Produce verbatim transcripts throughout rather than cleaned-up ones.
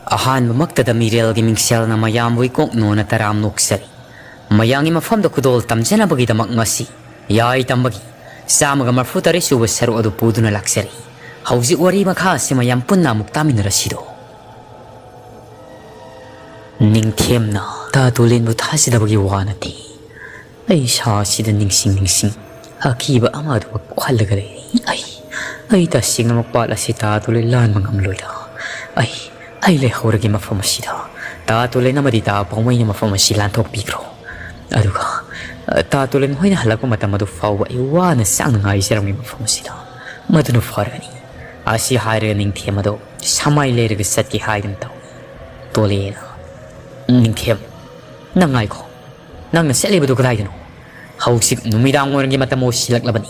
ꯑꯍꯥꯟꯕꯃꯛꯇꯗ ꯃꯤꯔꯦꯜꯒꯤ ꯃꯤꯡꯁꯦꯜꯅ ꯃꯌꯥꯝꯕꯨ ꯏꯀꯣꯛ ꯅꯣꯟꯅ ꯇꯔꯥꯝ ꯅꯣꯛꯆꯔꯤ꯫ ꯃꯌꯥꯝꯒꯤ ꯃꯐꯝꯗ ꯈꯨꯗꯣꯜ ꯇꯝꯖꯅꯕꯒꯤꯗꯃꯛ ꯉꯁꯤ ꯌꯥꯏ ꯇꯝꯕꯒꯤ ꯆꯥꯝꯃꯒ ꯃꯔꯐꯨ ꯇꯔꯦꯠ ꯁꯨꯕ ꯁꯔꯨꯛ ꯑꯗꯨ ꯄꯨꯗꯨꯅ ꯂꯥꯛꯆꯔꯤ꯫ ꯍꯧꯖꯤꯛ ꯋꯥꯔꯤ ꯃꯈꯥ ꯑꯁꯤ ꯃꯌꯥꯝ ꯄꯨꯟꯅ ꯑꯃꯨꯛ ꯇꯥꯃꯤꯟꯅꯔꯁꯤꯗꯣ꯫ ꯅꯤꯡꯊꯦꯝꯅ ꯇꯥ ꯇꯣꯂꯦꯟꯕꯨ ꯊꯥꯖꯗꯕꯒꯤ ꯋꯥ ꯅꯠꯇꯦ꯫ ꯑꯩ ꯏꯁꯥ ꯑꯁꯤꯗ ꯅꯤꯡꯁꯤꯡ ꯅꯤꯡꯁꯤꯡ ꯑꯀꯤꯕ ꯑꯃ ꯑꯗꯨ ꯄꯣꯛꯍꯜꯂꯒ ꯂꯩꯔꯤ꯫ ꯑꯩ, ꯑꯩ ꯇꯁꯦꯡꯅꯃꯛ ꯄꯥꯠ ꯑꯁꯤ ꯇꯥ ꯇꯣꯂꯦꯟ ꯂꯥꯟꯕ ꯉꯝꯂꯣꯏꯗ꯫ ꯑꯩ, ꯑꯩ ꯂꯩꯍꯧꯔꯒꯦ ꯃꯐꯝ ꯑꯁꯤꯗ꯫ ꯇꯥ ꯇꯣꯂꯦꯟ ꯑꯃꯗꯤ ꯇꯥ ꯄꯥꯎꯃꯩꯅ ꯃꯐꯝ ꯑꯁꯤ ꯂꯥꯟꯊꯣꯛꯄꯤꯈ꯭ꯔꯣ꯫ ꯑꯗꯨꯒ, ꯑ, ꯇꯥ ꯇꯣꯂꯦꯟ ꯍꯣꯏꯅ ꯍꯜꯂꯛꯄ ꯃꯇꯝ ꯑꯗꯨ ꯐꯥꯎꯕ ꯑꯩ ꯋꯥꯅ ꯆꯥꯛꯅ ꯉꯥꯏꯖꯔꯝꯒꯦ ꯃꯐꯝ ꯑꯁꯤꯗ꯫ ꯃꯗꯨꯅ ꯐꯔꯒꯅꯤ꯫ ꯑꯁꯤ ꯍꯥꯏꯔꯒ ꯅꯤꯡꯊꯦꯝ ꯑꯗꯣ ꯁꯃꯥꯏ ꯂꯩꯔꯒ ꯆꯠꯀꯦ ꯍꯥꯏꯗꯨꯅ ꯇꯧꯏ꯫ ꯇꯣꯂꯦꯟꯅ, "ꯅꯤꯡꯊꯦꯝ, ꯅꯪ ꯉꯥꯏꯈꯣ꯫ ꯅꯪꯅ ꯆꯠꯂꯤꯕꯗꯨ ꯀꯗꯥꯏꯗꯅꯣ? ꯍꯧꯖꯤꯛ ꯅꯨꯃꯤꯗꯥꯡ ꯋꯥꯏꯔꯝꯒꯤ ꯃꯇꯝ ꯑꯣꯏꯁꯤꯜꯂꯛꯂꯕꯅꯤ꯫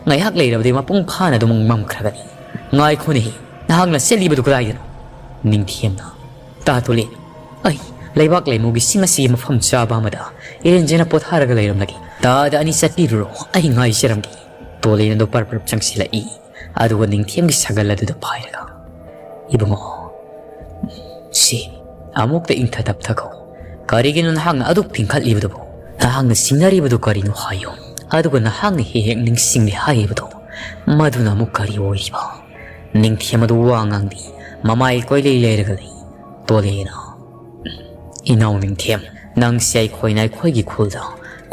ꯉꯥꯏꯍꯥꯛ ꯂꯩꯔꯕꯗꯤ ꯃꯄꯨꯡ ꯐꯥꯅ ꯑꯗꯨꯝ ꯃꯝꯈ꯭ꯔꯒꯅꯤ꯫ ꯉꯥꯏꯈꯣꯅꯦꯍꯦ, ꯅꯍꯥꯛꯅ ꯆꯠꯂꯤꯕꯗꯨ ꯀꯗꯥꯏꯗꯅꯣ?" ꯅꯤꯡꯊꯦꯝꯅ, "ꯇꯥ ꯇꯣꯂꯦꯟ, ꯑꯩ ꯂꯩꯕꯥꯛ ꯂꯩꯃꯨꯒꯤ ꯆꯤꯡ ꯑꯁꯤꯒꯤ ꯃꯐꯝ ꯆꯥꯕ ꯑꯃꯗ ꯏꯔꯦꯟꯖꯅ ꯄꯣꯊꯥꯔꯒ ꯂꯩꯔꯝꯂꯒꯦ꯫ ꯇꯥꯗ ꯑꯅꯤ ꯆꯠꯄꯤꯔꯨꯔꯣ, ꯑꯩ ꯉꯥꯏꯖꯔꯝꯒꯦ꯫" ꯇꯣꯂꯦꯟ ꯑꯗꯨ ꯄꯔꯞ ꯄꯔꯞ ꯆꯪꯁꯤꯜꯂꯛꯏ꯫ ꯑꯗꯨꯒ ꯅꯤꯡꯊꯦꯝꯒꯤ ꯁꯒꯜ ꯑꯗꯨꯗ ꯄꯥꯏꯔꯒ, "ꯏꯕꯨꯡꯉꯣ, ꯁꯤ, ꯑꯃꯨꯛꯇ ꯏꯪꯊ ꯇꯞꯊꯈꯣ꯫ ꯀꯔꯤꯒꯤꯅꯣ ꯅꯍꯥꯛꯅ ꯑꯗꯨꯛ ꯐꯤꯡꯈꯠꯂꯤꯕꯗꯨꯕꯨ? ꯅꯍꯥꯛꯅ ꯆꯤꯡꯅꯔꯤꯕꯗꯨ ꯀꯔꯤꯅꯣ ꯍꯥꯏꯌꯨ꯫ ꯑꯗꯨꯒ ꯅꯍꯥꯛꯅ ꯍꯦꯛ ꯍꯦꯛ ꯅꯤꯡꯁꯤꯡꯂꯦ ꯍꯥꯏꯔꯤꯕꯗꯨ, ꯃꯗꯨꯅ ꯑꯃꯨꯛ ꯀꯔꯤ ꯑꯣꯏꯔꯤꯕ?" ꯅꯤꯡꯊꯦꯝ ꯑꯗꯨ ꯋꯥ ꯉꯥꯡꯗꯦ, ꯃꯃꯥꯏ ꯀꯣꯏꯂꯩ ꯂꯩꯔꯒ ꯂꯩ꯫ ꯇꯣꯂꯦꯟꯅ, "ꯏꯅꯥꯎ ꯅꯤꯡꯊꯦꯝ, ꯅꯪꯁꯦ ꯑꯩꯈꯣꯏꯅ ꯑꯩꯈꯣꯏꯒꯤ ꯈꯨꯜꯗ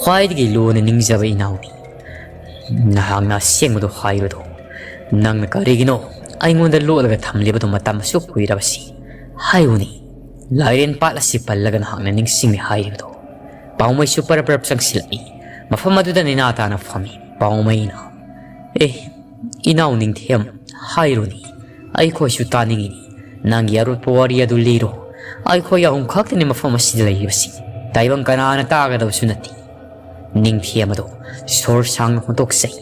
ꯈ꯭ꯋꯥꯏꯗꯒꯤ ꯂꯨꯅ ꯅꯤꯡꯖꯕ ꯏꯅꯥꯎꯅꯤ꯫ ꯅꯍꯥꯛꯅ ꯑꯁꯦꯡꯕꯗꯨ ꯍꯥꯏꯕꯗꯨ, ꯅꯪꯅ ꯀꯔꯤꯒꯤꯅꯣ ꯑꯩꯉꯣꯟꯗ ꯂꯣꯠꯂꯒ ꯊꯝꯂꯤꯕꯗꯨ ꯃꯇꯝ ꯑꯁꯨꯛ ꯀꯨꯏꯔꯕꯁꯤ? ꯍꯥꯏꯌꯨꯅꯦ, ꯂꯥꯏꯔꯦꯟ ꯄꯥꯠ ꯑꯁꯤ ꯄꯜꯂꯒ ꯅꯍꯥꯛꯅ ꯅꯤꯡꯁꯤꯡꯂꯦ ꯍꯥꯏꯔꯤꯕꯗꯨ?" ꯄꯥꯎꯃꯩꯁꯨ ꯄꯔꯞ ꯄꯔꯞ ꯆꯪꯁꯤꯜꯂꯛꯏ꯫ ꯃꯐꯝ ꯑꯗꯨꯗ ꯅꯦꯅꯥ ꯇꯥꯅ ꯐꯝꯃꯤ꯫ ꯄꯥꯎꯃꯩꯅ, "ꯑꯦ, ꯏꯅꯥꯎ ꯅꯤꯡꯊꯦꯝ, ꯍꯥꯏꯔꯨꯅꯤ, ꯑꯩꯈꯣꯏꯁꯨ ꯇꯥꯅꯤꯡꯉꯤꯅꯤ꯫ ꯅꯪꯒꯤ ꯑꯔꯣꯠꯄ ꯋꯥꯔꯤ ꯑꯗꯨ ꯂꯤꯔꯣ꯫ ꯑꯩꯈꯣꯏ ꯑꯍꯨꯝ ꯈꯛꯇꯅꯤ ꯃꯐꯝ ꯑꯁꯤꯗ ꯂꯩꯔꯤꯕꯁꯤ꯫ ꯇꯥꯏꯕꯪ ꯀꯅꯥꯅ ꯇꯥꯒꯗꯕꯁꯨ ꯅꯠꯇꯦ꯫" ꯅꯤꯡꯊꯦꯝ ꯑꯗꯨ ꯁꯣꯔ ꯁꯥꯡꯅ ꯍꯣꯟꯗꯣꯛꯆꯩ꯫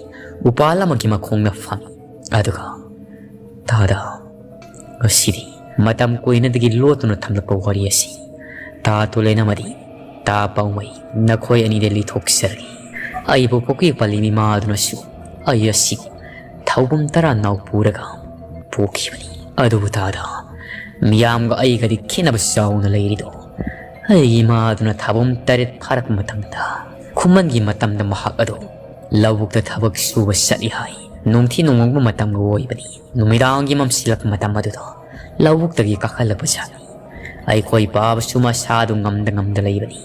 ꯎꯄꯥꯜ ꯑꯃꯒꯤ ꯃꯈꯣꯡꯗ ꯐꯝꯃꯤ꯫ ꯑꯗꯨꯒ, "ꯇꯥꯗ, ꯉꯁꯤꯗꯤ ꯃꯇꯝ ꯀꯨꯏꯅꯗꯒꯤ ꯂꯣꯠꯇꯨꯅ ꯊꯝꯂꯛꯄ ꯋꯥꯔꯤ ꯑꯁꯤ ꯇꯥ ꯇꯣꯂꯦꯟ ꯑꯃꯗꯤ ꯇꯥ ꯄꯥꯎꯃꯩ, ꯅꯈꯣꯏ ꯑꯅꯤꯗ ꯂꯤꯊꯣꯛꯆꯔꯒꯦ꯫ ꯑꯩꯕꯨ ꯄꯣꯛꯄꯤ ꯄꯥꯜꯂꯤ ꯏꯃꯥ ꯑꯗꯨꯅꯁꯨ ꯑꯩ ꯑꯁꯤ ꯊꯧꯕꯝ ꯇꯔꯥ ꯅꯥꯎ ꯄꯨꯔꯒ ꯄꯣꯛꯈꯤꯕꯅꯤ꯫ ꯑꯗꯨꯕꯨ ꯇꯥꯗ, ꯃꯤꯌꯥꯝꯒ ꯑꯩꯒꯗꯤ ꯈꯦꯠꯅꯕ ꯆꯥꯎꯅ ꯂꯩꯔꯤꯗꯣ꯫ ꯑꯩꯒꯤ ꯏꯃꯥꯗꯨꯅ ꯊꯥꯕꯨꯝ ꯇꯔꯦꯠ ꯐꯥꯔꯛꯄ ꯃꯇꯝꯗ, ꯈꯨꯃꯟꯒꯤ ꯃꯇꯝꯗ ꯃꯍꯥꯛ ꯑꯗꯣ ꯂꯧꯕꯨꯛꯇ ꯊꯕꯛ ꯁꯨꯕ ꯆꯠꯂꯤ ꯍꯥꯏ꯫ ꯅꯨꯡꯊꯤ ꯅꯣꯡꯃꯪꯕ ꯃꯇꯝꯒ ꯑꯣꯏꯕꯅꯤ꯫ ꯅꯨꯃꯤꯗꯥꯡꯒꯤ ꯃꯝꯁꯤꯜꯂꯛꯄ ꯃꯇꯝ ꯑꯗꯨꯗ ꯂꯧꯕꯨꯛꯇꯒꯤ ꯀꯥꯈꯠꯂꯛꯄ ꯖꯥꯠꯅꯤ꯫ ꯑꯩꯈꯣꯏ ꯄꯥꯕꯁꯨ ꯃꯁꯥꯗꯨ ꯉꯝꯗ ꯉꯝꯗ ꯂꯩꯕꯅꯤ꯫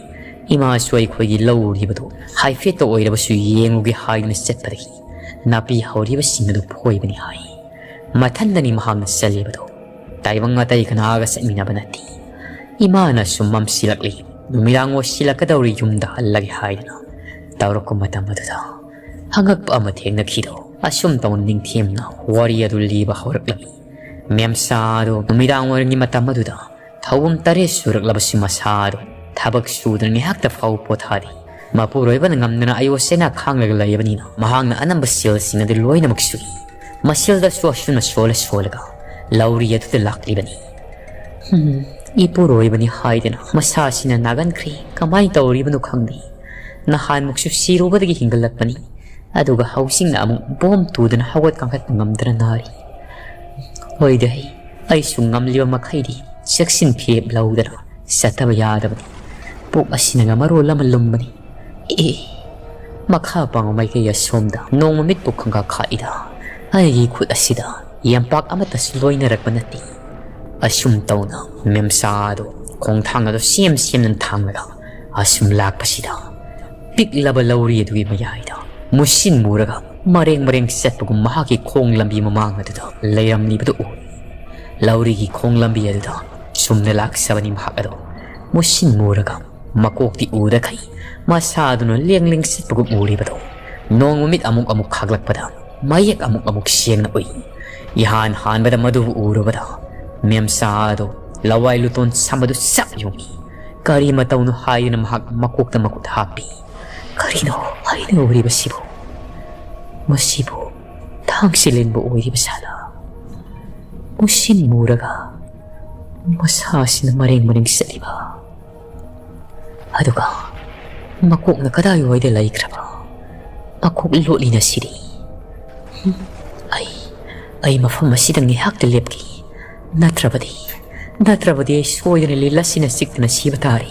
ꯏꯃꯥꯁꯨ ꯑꯩꯈꯣꯏꯒꯤ ꯂꯧ ꯎꯔꯤꯕꯗꯨ ꯍꯥꯏꯐꯦꯠꯇ ꯑꯣꯏꯔꯕꯁꯨ ꯌꯦꯡꯉꯨꯒꯦ ꯍꯥꯏꯗꯨꯅ ꯆꯠꯄꯗꯒꯤ ꯅꯥꯄꯤ ꯍꯧꯔꯤꯕꯁꯤꯡ ꯑꯗꯨ ꯐꯣꯏꯕꯅꯤ ꯍꯥꯏ꯫ ꯃꯊꯟꯗꯅꯤ ꯃꯍꯥꯛꯅ ꯆꯠꯂꯤꯕꯗꯨ꯫ ꯇꯥꯏꯕꯪ ꯑꯇꯩ ꯀꯅꯥꯒ ꯆꯠꯃꯤꯟꯅꯕ ꯅꯠꯇꯦ꯫ ꯏꯃꯥꯅꯁꯨ ꯃꯝꯁꯤꯜꯂꯛꯂꯤ, ꯅꯨꯃꯤꯗꯥꯡ ꯑꯣꯏꯁꯤꯜꯂꯛꯀꯗꯧꯔꯤ, ꯌꯨꯝꯗ ꯍꯜꯂꯒꯦ ꯍꯥꯏꯗꯨꯅ ꯇꯧꯔꯛꯄ ꯃꯇꯝ ꯑꯗꯨꯗ ꯑꯉꯛꯄ ꯑꯃ ꯊꯦꯡꯅꯈꯤꯗꯣ꯫ ꯑꯁꯨꯝ ꯇꯧꯅ ꯅꯤꯡꯊꯦꯝꯅ ꯋꯥꯔꯤ ꯑꯗꯨ ꯂꯤꯕ ꯍꯧꯔꯛꯂꯝꯃꯤ꯫ ꯃꯦꯝꯆꯥ ꯑꯗꯨ ꯅꯨꯃꯤꯗꯥꯡ ꯋꯥꯏꯔꯝꯒꯤ ꯃꯇꯝ ꯑꯗꯨꯗ ꯊꯧꯕꯨꯝ ꯇꯔꯦꯠ ꯁꯨꯔꯛꯂꯕꯁꯨ ꯃꯁꯥ ꯑꯗꯨ ꯊꯕꯛ ꯁꯨꯗꯨꯅ ꯉꯥꯏꯍꯥꯛꯇ ꯐꯥꯎꯕ ꯄꯣꯊꯥꯗꯦ꯫ ꯃꯄꯨꯔꯣꯏꯕꯅ ꯉꯝꯗꯅ ꯑꯌꯣ ꯆꯦꯅꯥ ꯈꯥꯡꯂꯒ ꯂꯩꯔꯕꯅꯤꯅ ꯃꯍꯥꯛꯅ ꯑꯅꯝꯕ ꯁꯦꯜꯁꯤꯡ ꯑꯗꯨ ꯂꯣꯏꯅꯃꯛ ꯁꯨꯏ꯫ ꯃꯁꯦꯜꯗꯁꯨ ꯑꯁꯨꯝꯅ ꯁꯣꯜꯂ ꯁꯣꯜꯂꯒ ꯂꯧꯔꯤ ꯑꯗꯨꯗ ꯂꯥꯛꯂꯤꯕꯅꯤ꯫ ꯍꯝ, ꯏꯄꯨꯔꯣꯏꯕꯅꯤ ꯍꯥꯏꯗꯅ ꯃꯁꯥꯁꯤꯅ ꯅꯥꯒꯟꯈ꯭ꯔꯦ꯫ ꯀꯃꯥꯏꯅ ꯇꯧꯔꯤꯕꯅꯣ ꯈꯪꯗꯦ꯫ ꯅꯍꯥꯟꯃꯨꯛꯁꯨ ꯁꯤꯔꯨꯕꯗꯒꯤ ꯍꯤꯡꯒꯠꯂꯛꯄꯅꯤ꯫ ꯑꯗꯨꯒ ꯍꯧꯖꯤꯛꯅ ꯑꯃꯨꯛ ꯕꯣꯝ ꯇꯨꯗꯅ ꯍꯧꯒꯠ ꯀꯥꯡꯈꯠꯄ ꯉꯝꯗꯅ ꯅꯥꯔꯤ꯫ ꯍꯣꯏꯗ, ꯑꯩꯁꯨ ꯉꯝꯂꯤꯕ ꯃꯈꯩꯗꯤ ꯆꯦꯛꯁꯤꯟ ꯐꯤꯔꯦꯞ ꯂꯧꯗꯅ ꯆꯠꯇꯕ ꯌꯥꯗꯕꯅꯤ꯫ ꯄꯨꯛ ꯑꯁꯤꯅꯒ ꯃꯔꯣꯜ ꯑꯃ ꯂꯨꯝꯕꯅꯤ꯫ ꯑꯦ, ꯃꯈꯥ ꯄꯥꯡꯕ ꯃꯥꯏꯀꯩ ꯑꯁꯣꯝꯗ ꯅꯣꯡꯃ ꯃꯤꯠꯄꯨ ꯈꯪꯒꯥ ꯈꯥꯛꯏꯗ꯫ ꯑꯩꯒꯤ ꯈꯨꯠ ꯑꯁꯤꯗ ꯌꯥꯝꯄꯥꯛ ꯑꯃꯠꯇꯁꯨ ꯂꯣꯏꯅꯔꯛꯄ ꯅꯠꯇꯦ꯫ ꯑꯁꯨꯝ ꯇꯧꯅ ꯃꯦꯝꯆꯥ ꯑꯗꯨ ꯈꯣꯡꯊꯥꯡ ꯑꯗꯨ ꯁꯦꯝ ꯁꯦꯝꯗꯨꯅ ꯊꯥꯡꯂꯒ ꯑꯁꯨꯝ ꯂꯥꯛꯄꯁꯤꯗ, ꯄꯤꯛꯂꯕ ꯂꯧꯔꯤ ꯑꯗꯨꯒꯤ ꯃꯌꯥꯏꯗ ꯃꯨꯁꯤꯟ ꯃꯨꯔꯒ ꯃꯔꯦꯡ ꯃꯔꯦꯡ ꯆꯠꯄꯒꯨꯝ ꯃꯍꯥꯛꯀꯤ ꯈꯣꯡ ꯂꯝꯕꯤ ꯃꯃꯥꯡ ꯑꯗꯨꯗ ꯂꯩꯔꯝꯂꯤꯕꯗꯨ ꯎꯏ꯫ ꯂꯧꯔꯤꯒꯤ ꯈꯣꯡ ꯂꯝꯕꯤ ꯑꯗꯨꯗ ꯆꯨꯝꯅ ꯂꯥꯛꯆꯕꯅꯤ ꯃꯍꯥꯛ ꯑꯗꯣ꯫ ꯃꯨꯁꯤꯟ ꯃꯨꯔꯒ ꯃꯀꯣꯛꯇꯤ ꯎꯗꯈꯩ ꯃꯁꯥꯗꯨꯅ ꯂꯦꯡ ꯂꯦꯡ ꯆꯠꯄꯒꯨꯝ ꯎꯔꯤꯕꯗꯣ ꯅꯣꯡꯃ ꯃꯤꯠ ꯑꯃꯨꯛ ꯑꯃꯨꯛ ꯈꯥꯛꯂꯛꯄꯗ ꯃꯌꯦꯛ ꯑꯃꯨꯛ ꯑꯃꯨꯛ ꯁꯦꯡꯅ ꯎꯏ꯫ ꯏꯍꯥꯟ ꯍꯥꯟꯕꯗ ꯃꯗꯨꯕꯨ ꯎꯔꯨꯕꯗ ꯃꯦꯝꯆꯥ ꯑꯗꯣ ꯂꯋꯥꯏ ꯂꯨꯇꯣꯟ ꯁꯝꯕꯗꯨ ꯆꯞ ꯌꯨꯡꯏ꯫ ꯀꯔꯤ ꯃꯇꯧꯅꯣ ꯍꯥꯏꯗꯨꯅ ꯃꯍꯥꯛ ꯃꯀꯣꯛꯇ ꯃꯈꯨꯠ ꯍꯥꯞꯄꯤ꯫ ꯀꯔꯤꯅꯣ ꯑꯩꯅ ꯎꯔꯤꯕꯁꯤꯕꯨ? ꯃꯁꯤꯕꯨ ꯊꯥꯡꯁꯤꯂꯦꯟꯕ ꯑꯣꯏꯔꯤꯕ ꯁꯥꯂꯥ? ꯃꯨꯁꯤꯟ ꯃꯨꯔꯒ ꯃꯁꯥꯁꯤꯅ ꯃꯔꯦꯡ ꯃꯔꯦꯡ ꯆꯠꯂꯤꯕ꯫ ꯑꯗꯨꯒ ꯃꯀꯣꯛꯅ ꯀꯗꯥꯏꯋꯥꯏꯗ ꯂꯩꯈ꯭ꯔꯕ? ꯃꯀꯣꯛ ꯂꯣꯠꯂꯤꯅ ꯁꯤꯗꯤ꯫ ꯍꯨꯝ, ꯑꯩ, ꯑꯩ ꯃꯐꯝ ꯑꯁꯤꯗ ꯉꯥꯏꯍꯥꯛꯇ ꯂꯦꯞꯀꯦ꯫ ꯅꯠꯇ꯭ꯔꯕꯗꯤ ꯅꯠꯇ꯭ꯔꯕꯗꯤ ꯑꯩ ꯁꯣꯏꯗꯅ ꯂꯤꯟ ꯑꯁꯤꯅ ꯆꯤꯛꯇꯨꯅ ꯁꯤꯕ ꯇꯥꯔꯦ꯫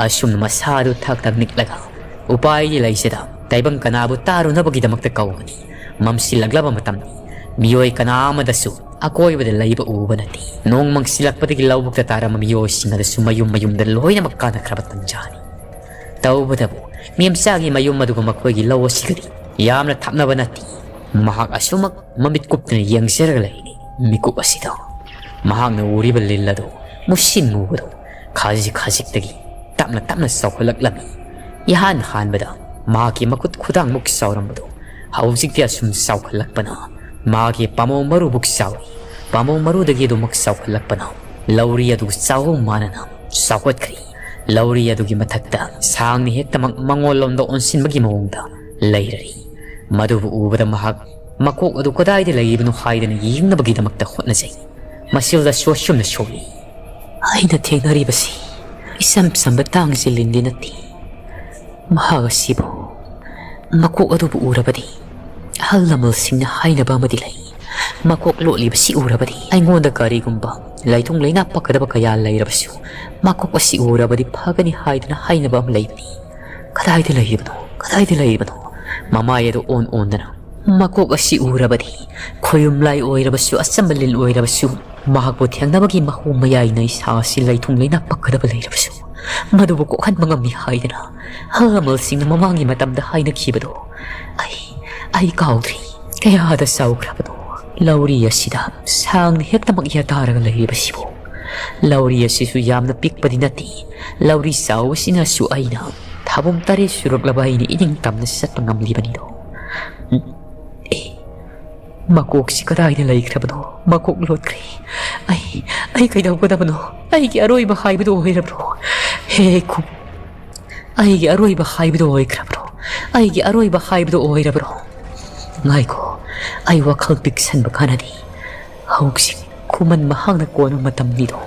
ꯑꯁꯨꯝꯅ ꯃꯁꯥꯗꯨ ꯊꯛ ꯊꯛ ꯅꯤꯛꯂꯒ ꯎꯄꯥꯏꯗꯤ ꯂꯩꯖꯗ ꯇꯥꯏꯕꯪ ꯀꯅꯥꯕꯨ ꯇꯥꯔꯨꯅꯕꯒꯤꯗꯃꯛꯇ ꯀꯧꯕꯅꯤ꯫ ꯃꯝꯁꯤꯜꯂꯛꯂꯕ ꯃꯇꯝꯅꯤ꯫ ꯃꯤꯑꯣꯏ ꯀꯅꯥ ꯑꯃꯗꯁꯨ ꯑꯀꯣꯏꯕꯗ ꯂꯩꯕ ꯎꯕ ꯅꯠꯇꯦ꯫ ꯅꯣꯡ ꯃꯪꯁꯤꯜꯂꯛꯄꯗꯒꯤ ꯂꯧꯕꯨꯛꯇ ꯇꯥꯔꯝꯕ ꯃꯤꯑꯣꯏꯁꯤꯡ ꯑꯗꯨꯁꯨ ꯃꯌꯨꯝ ꯃꯌꯨꯝꯗ ꯂꯣꯏꯅꯃꯛ ꯀꯥꯅꯈ꯭ꯔꯕ ꯇꯟꯖꯥꯅꯤ꯫ ꯇꯧꯕꯇꯕꯨ ꯃꯦꯝꯆꯥꯒꯤ ꯃꯌꯨꯝ ꯑꯗꯨꯒ ꯃꯈꯣꯏꯒꯤ ꯂꯧ ꯑꯁꯤꯒꯗꯤ ꯌꯥꯝꯅ ꯊꯥꯞꯅꯕ ꯅꯠꯇꯦ꯫ ꯃꯍꯥꯛ ꯑꯁꯨꯃꯛ ꯃꯃꯤꯠ ꯀꯨꯞꯇꯨꯅ ꯌꯦꯡꯖꯔꯒ ꯂꯩꯔꯤ ꯃꯤꯀꯨꯞ ꯑꯁꯤꯗ꯫ ꯃꯍꯥꯛꯅ ꯎꯔꯤꯕ ꯂꯤꯟ ꯑꯗꯨ ꯃꯨꯁꯤꯟ ꯃꯨꯕꯗꯨ ꯈꯖꯤꯛ ꯈꯖꯤꯛꯇꯒꯤ ꯇꯞꯅ ꯇꯞꯅ ꯆꯥꯎꯈꯠꯂꯛꯂꯝꯃꯤ꯫ ꯏꯍꯥꯟ ꯍꯥꯟꯕꯗ ꯃꯍꯥꯛꯀꯤ ꯃꯈꯨꯠ ꯈꯨꯗꯥꯡꯃꯨꯛ ꯆꯥꯎꯔꯝꯕꯗꯨ ꯍꯧꯖꯤꯛꯇꯤ ꯑꯁꯨꯝ ꯆꯥꯎꯈꯠꯂꯛꯄꯅ ꯃꯍꯥꯛꯀꯤ ꯄꯥꯃꯧ ꯃꯔꯨꯕꯨꯛ ꯆꯥꯎꯏ꯫ ꯄꯥꯃꯧ ꯃꯔꯨꯗꯒꯤ ꯑꯗꯨꯃꯛ ꯆꯥꯎꯈꯠꯂꯛꯄꯅ ꯂꯧꯔꯤ ꯑꯗꯨ ꯆꯥꯎꯕ ꯃꯥꯟꯅꯅ ꯆꯥꯎꯈꯠꯈ꯭ꯔꯦ꯫ ꯂꯧꯔꯤ ꯑꯗꯨꯒꯤ ꯃꯊꯛꯇ ꯁꯥꯡꯅ ꯍꯦꯛꯇꯃꯛ ꯃꯉꯣꯟꯂꯣꯝꯗ ꯑꯣꯟꯁꯤꯟꯕꯒꯤ ꯃꯑꯣꯡꯗ ꯂꯩꯔꯔꯤ꯫ ꯃꯗꯨꯕꯨ ꯎꯕꯗ ꯃꯍꯥꯛ ꯃꯀꯣꯛ ꯑꯗꯨ ꯀꯗꯥꯏꯗ ꯂꯩꯔꯤꯕꯅꯣ ꯍꯥꯏꯗꯅ ꯌꯦꯡꯅꯕꯒꯤꯗꯃꯛꯇ ꯍꯣꯠꯅꯖꯩ꯫ ꯃꯁꯤꯜꯗꯁꯨ ꯑꯁꯨꯝꯅ ꯁꯣꯜꯂꯤ꯫ ꯑꯩꯅ ꯊꯦꯡꯅꯔꯤꯕꯁꯤ ꯏꯆꯝ ꯆꯝꯕ ꯇꯥꯡꯖꯦ ꯂꯤꯟꯗꯤ ꯅꯠꯇꯦ꯫ ꯃꯍꯥꯛ ꯑꯁꯤꯕꯨ, ꯃꯀꯣꯛ ꯑꯗꯨꯕꯨ ꯎꯔꯕꯗꯤ ꯑꯍꯜ ꯂꯃꯟꯁꯤꯡꯅ ꯍꯥꯏꯅꯕ ꯑꯃꯗꯤ ꯂꯩ꯫ ꯃꯀꯣꯛ ꯂꯣꯠꯂꯤꯕꯁꯤ ꯎꯔꯕꯗꯤ ꯑꯩꯉꯣꯟꯗ ꯀꯔꯤꯒꯨꯝꯕ ꯂꯩꯊꯨꯡ ꯂꯩꯅꯥ ꯄꯛꯀꯗꯕ ꯀꯌꯥ ꯂꯩꯔꯕꯁꯨ ꯃꯀꯣꯛ ꯑꯁꯤ ꯎꯔꯕꯗꯤ ꯐꯒꯅꯤ ꯍꯥꯏꯗꯅ ꯍꯥꯏꯅꯕ ꯑꯃ ꯂꯩꯕꯅꯤ꯫ ꯀꯗꯥꯏꯗ ꯂꯩꯔꯤꯕꯅꯣ? ꯀꯗꯥꯏꯗ ꯂꯩꯔꯤꯕꯅꯣ? ꯃꯃꯥꯏ ꯑꯗꯨ ꯑꯣꯟ ꯑꯣꯟꯗꯅ, ꯃꯀꯣꯛ ꯑꯁꯤ ꯎꯔꯕꯗꯤ ꯈꯣꯌꯨꯝ ꯂꯥꯏ ꯑꯣꯏꯔꯕꯁꯨ, ꯑꯆꯝꯕ ꯂꯤꯟ ꯑꯣꯏꯔꯕꯁꯨ, ꯃꯍꯥꯛꯄꯨ ꯊꯦꯡꯅꯕꯒꯤ ꯃꯍꯨ ꯃꯌꯥꯏꯅ ꯏꯁꯥ ꯑꯁꯤ ꯂꯩꯊꯨꯡ ꯂꯩꯅꯥ ꯄꯛꯀꯗꯕ ꯂꯩꯔꯕꯁꯨ ꯃꯗꯨꯕꯨ ꯀꯣꯛꯍꯟꯕ ꯉꯝꯃꯤ ꯍꯥꯏꯗꯅ ꯑꯍꯜ ꯂꯃꯟꯁꯤꯡꯅ ꯃꯃꯥꯡꯒꯤ ꯃꯇꯝꯗ ꯍꯥꯏꯅꯈꯤꯕꯗꯣ ꯑꯩ, ꯑꯩ ꯀꯥꯎꯗ꯭ꯔꯤ꯫ ꯀꯌꯥꯗ ꯆꯥꯎꯈ꯭ꯔꯕꯅꯣ ꯂꯧꯔꯤ ꯑꯁꯤꯗ ꯁꯥꯡꯅ ꯍꯦꯛꯇꯃꯛ ꯌꯥꯇꯥꯔꯒ ꯂꯩꯔꯤꯕꯁꯤꯕꯨ꯫ ꯂꯧꯔꯤ ꯑꯁꯤꯁꯨ ꯌꯥꯝꯅ ꯄꯤꯛꯄꯗꯤ ꯅꯠꯇꯦ꯫ ꯂꯧꯔꯤ ꯆꯥꯎꯕꯁꯤꯅꯁꯨ ꯑꯩꯅ ꯊꯥꯕꯨꯝ ꯇꯔꯦꯠ ꯁꯨꯔꯛꯂꯕ ꯑꯩꯅ ꯏꯅꯤꯡ ꯇꯝꯅ ꯆꯠꯄ ꯉꯝꯂꯤꯕꯅꯤꯗꯣ꯫ ꯎꯝ, ꯑꯦ, ꯃꯀꯣꯛꯁꯤ ꯀꯗꯥꯏꯗ ꯂꯩꯈ꯭ꯔꯕꯅꯣ? ꯃꯀꯣꯛ ꯂꯣꯠꯈ꯭ꯔꯦ꯫ ꯑꯩ, ꯑꯩ ꯀꯩꯗꯧꯒꯗꯕꯅꯣ? ꯑꯩꯒꯤ ꯑꯔꯣꯏꯕ ꯍꯥꯏꯕꯗꯨ ꯑꯣꯏꯔꯕ꯭ꯔꯣ? ꯍꯦ ꯈꯨ-, ꯑꯩꯒꯤ ꯑꯔꯣꯏꯕ ꯍꯥꯏꯕꯗꯨ ꯑꯣꯏꯈ꯭ꯔꯕ꯭ꯔꯣ? ꯑꯩꯒꯤ ꯑꯔꯣꯏꯕ ꯍꯥꯏꯕꯗꯨ ꯑꯣꯏꯔꯕ꯭ꯔꯣ? ꯉꯥꯏꯈꯣ, ꯑꯩ ꯋꯥꯈꯜ ꯄꯤꯛꯁꯟꯕ ꯀꯥꯟꯅꯗꯦ꯫ ꯍꯧꯖꯤꯛ ꯈꯨꯃꯟ ꯃꯍꯥꯛꯅ ꯀꯣꯟꯕ ꯃꯇꯝꯅꯤꯗꯣ꯫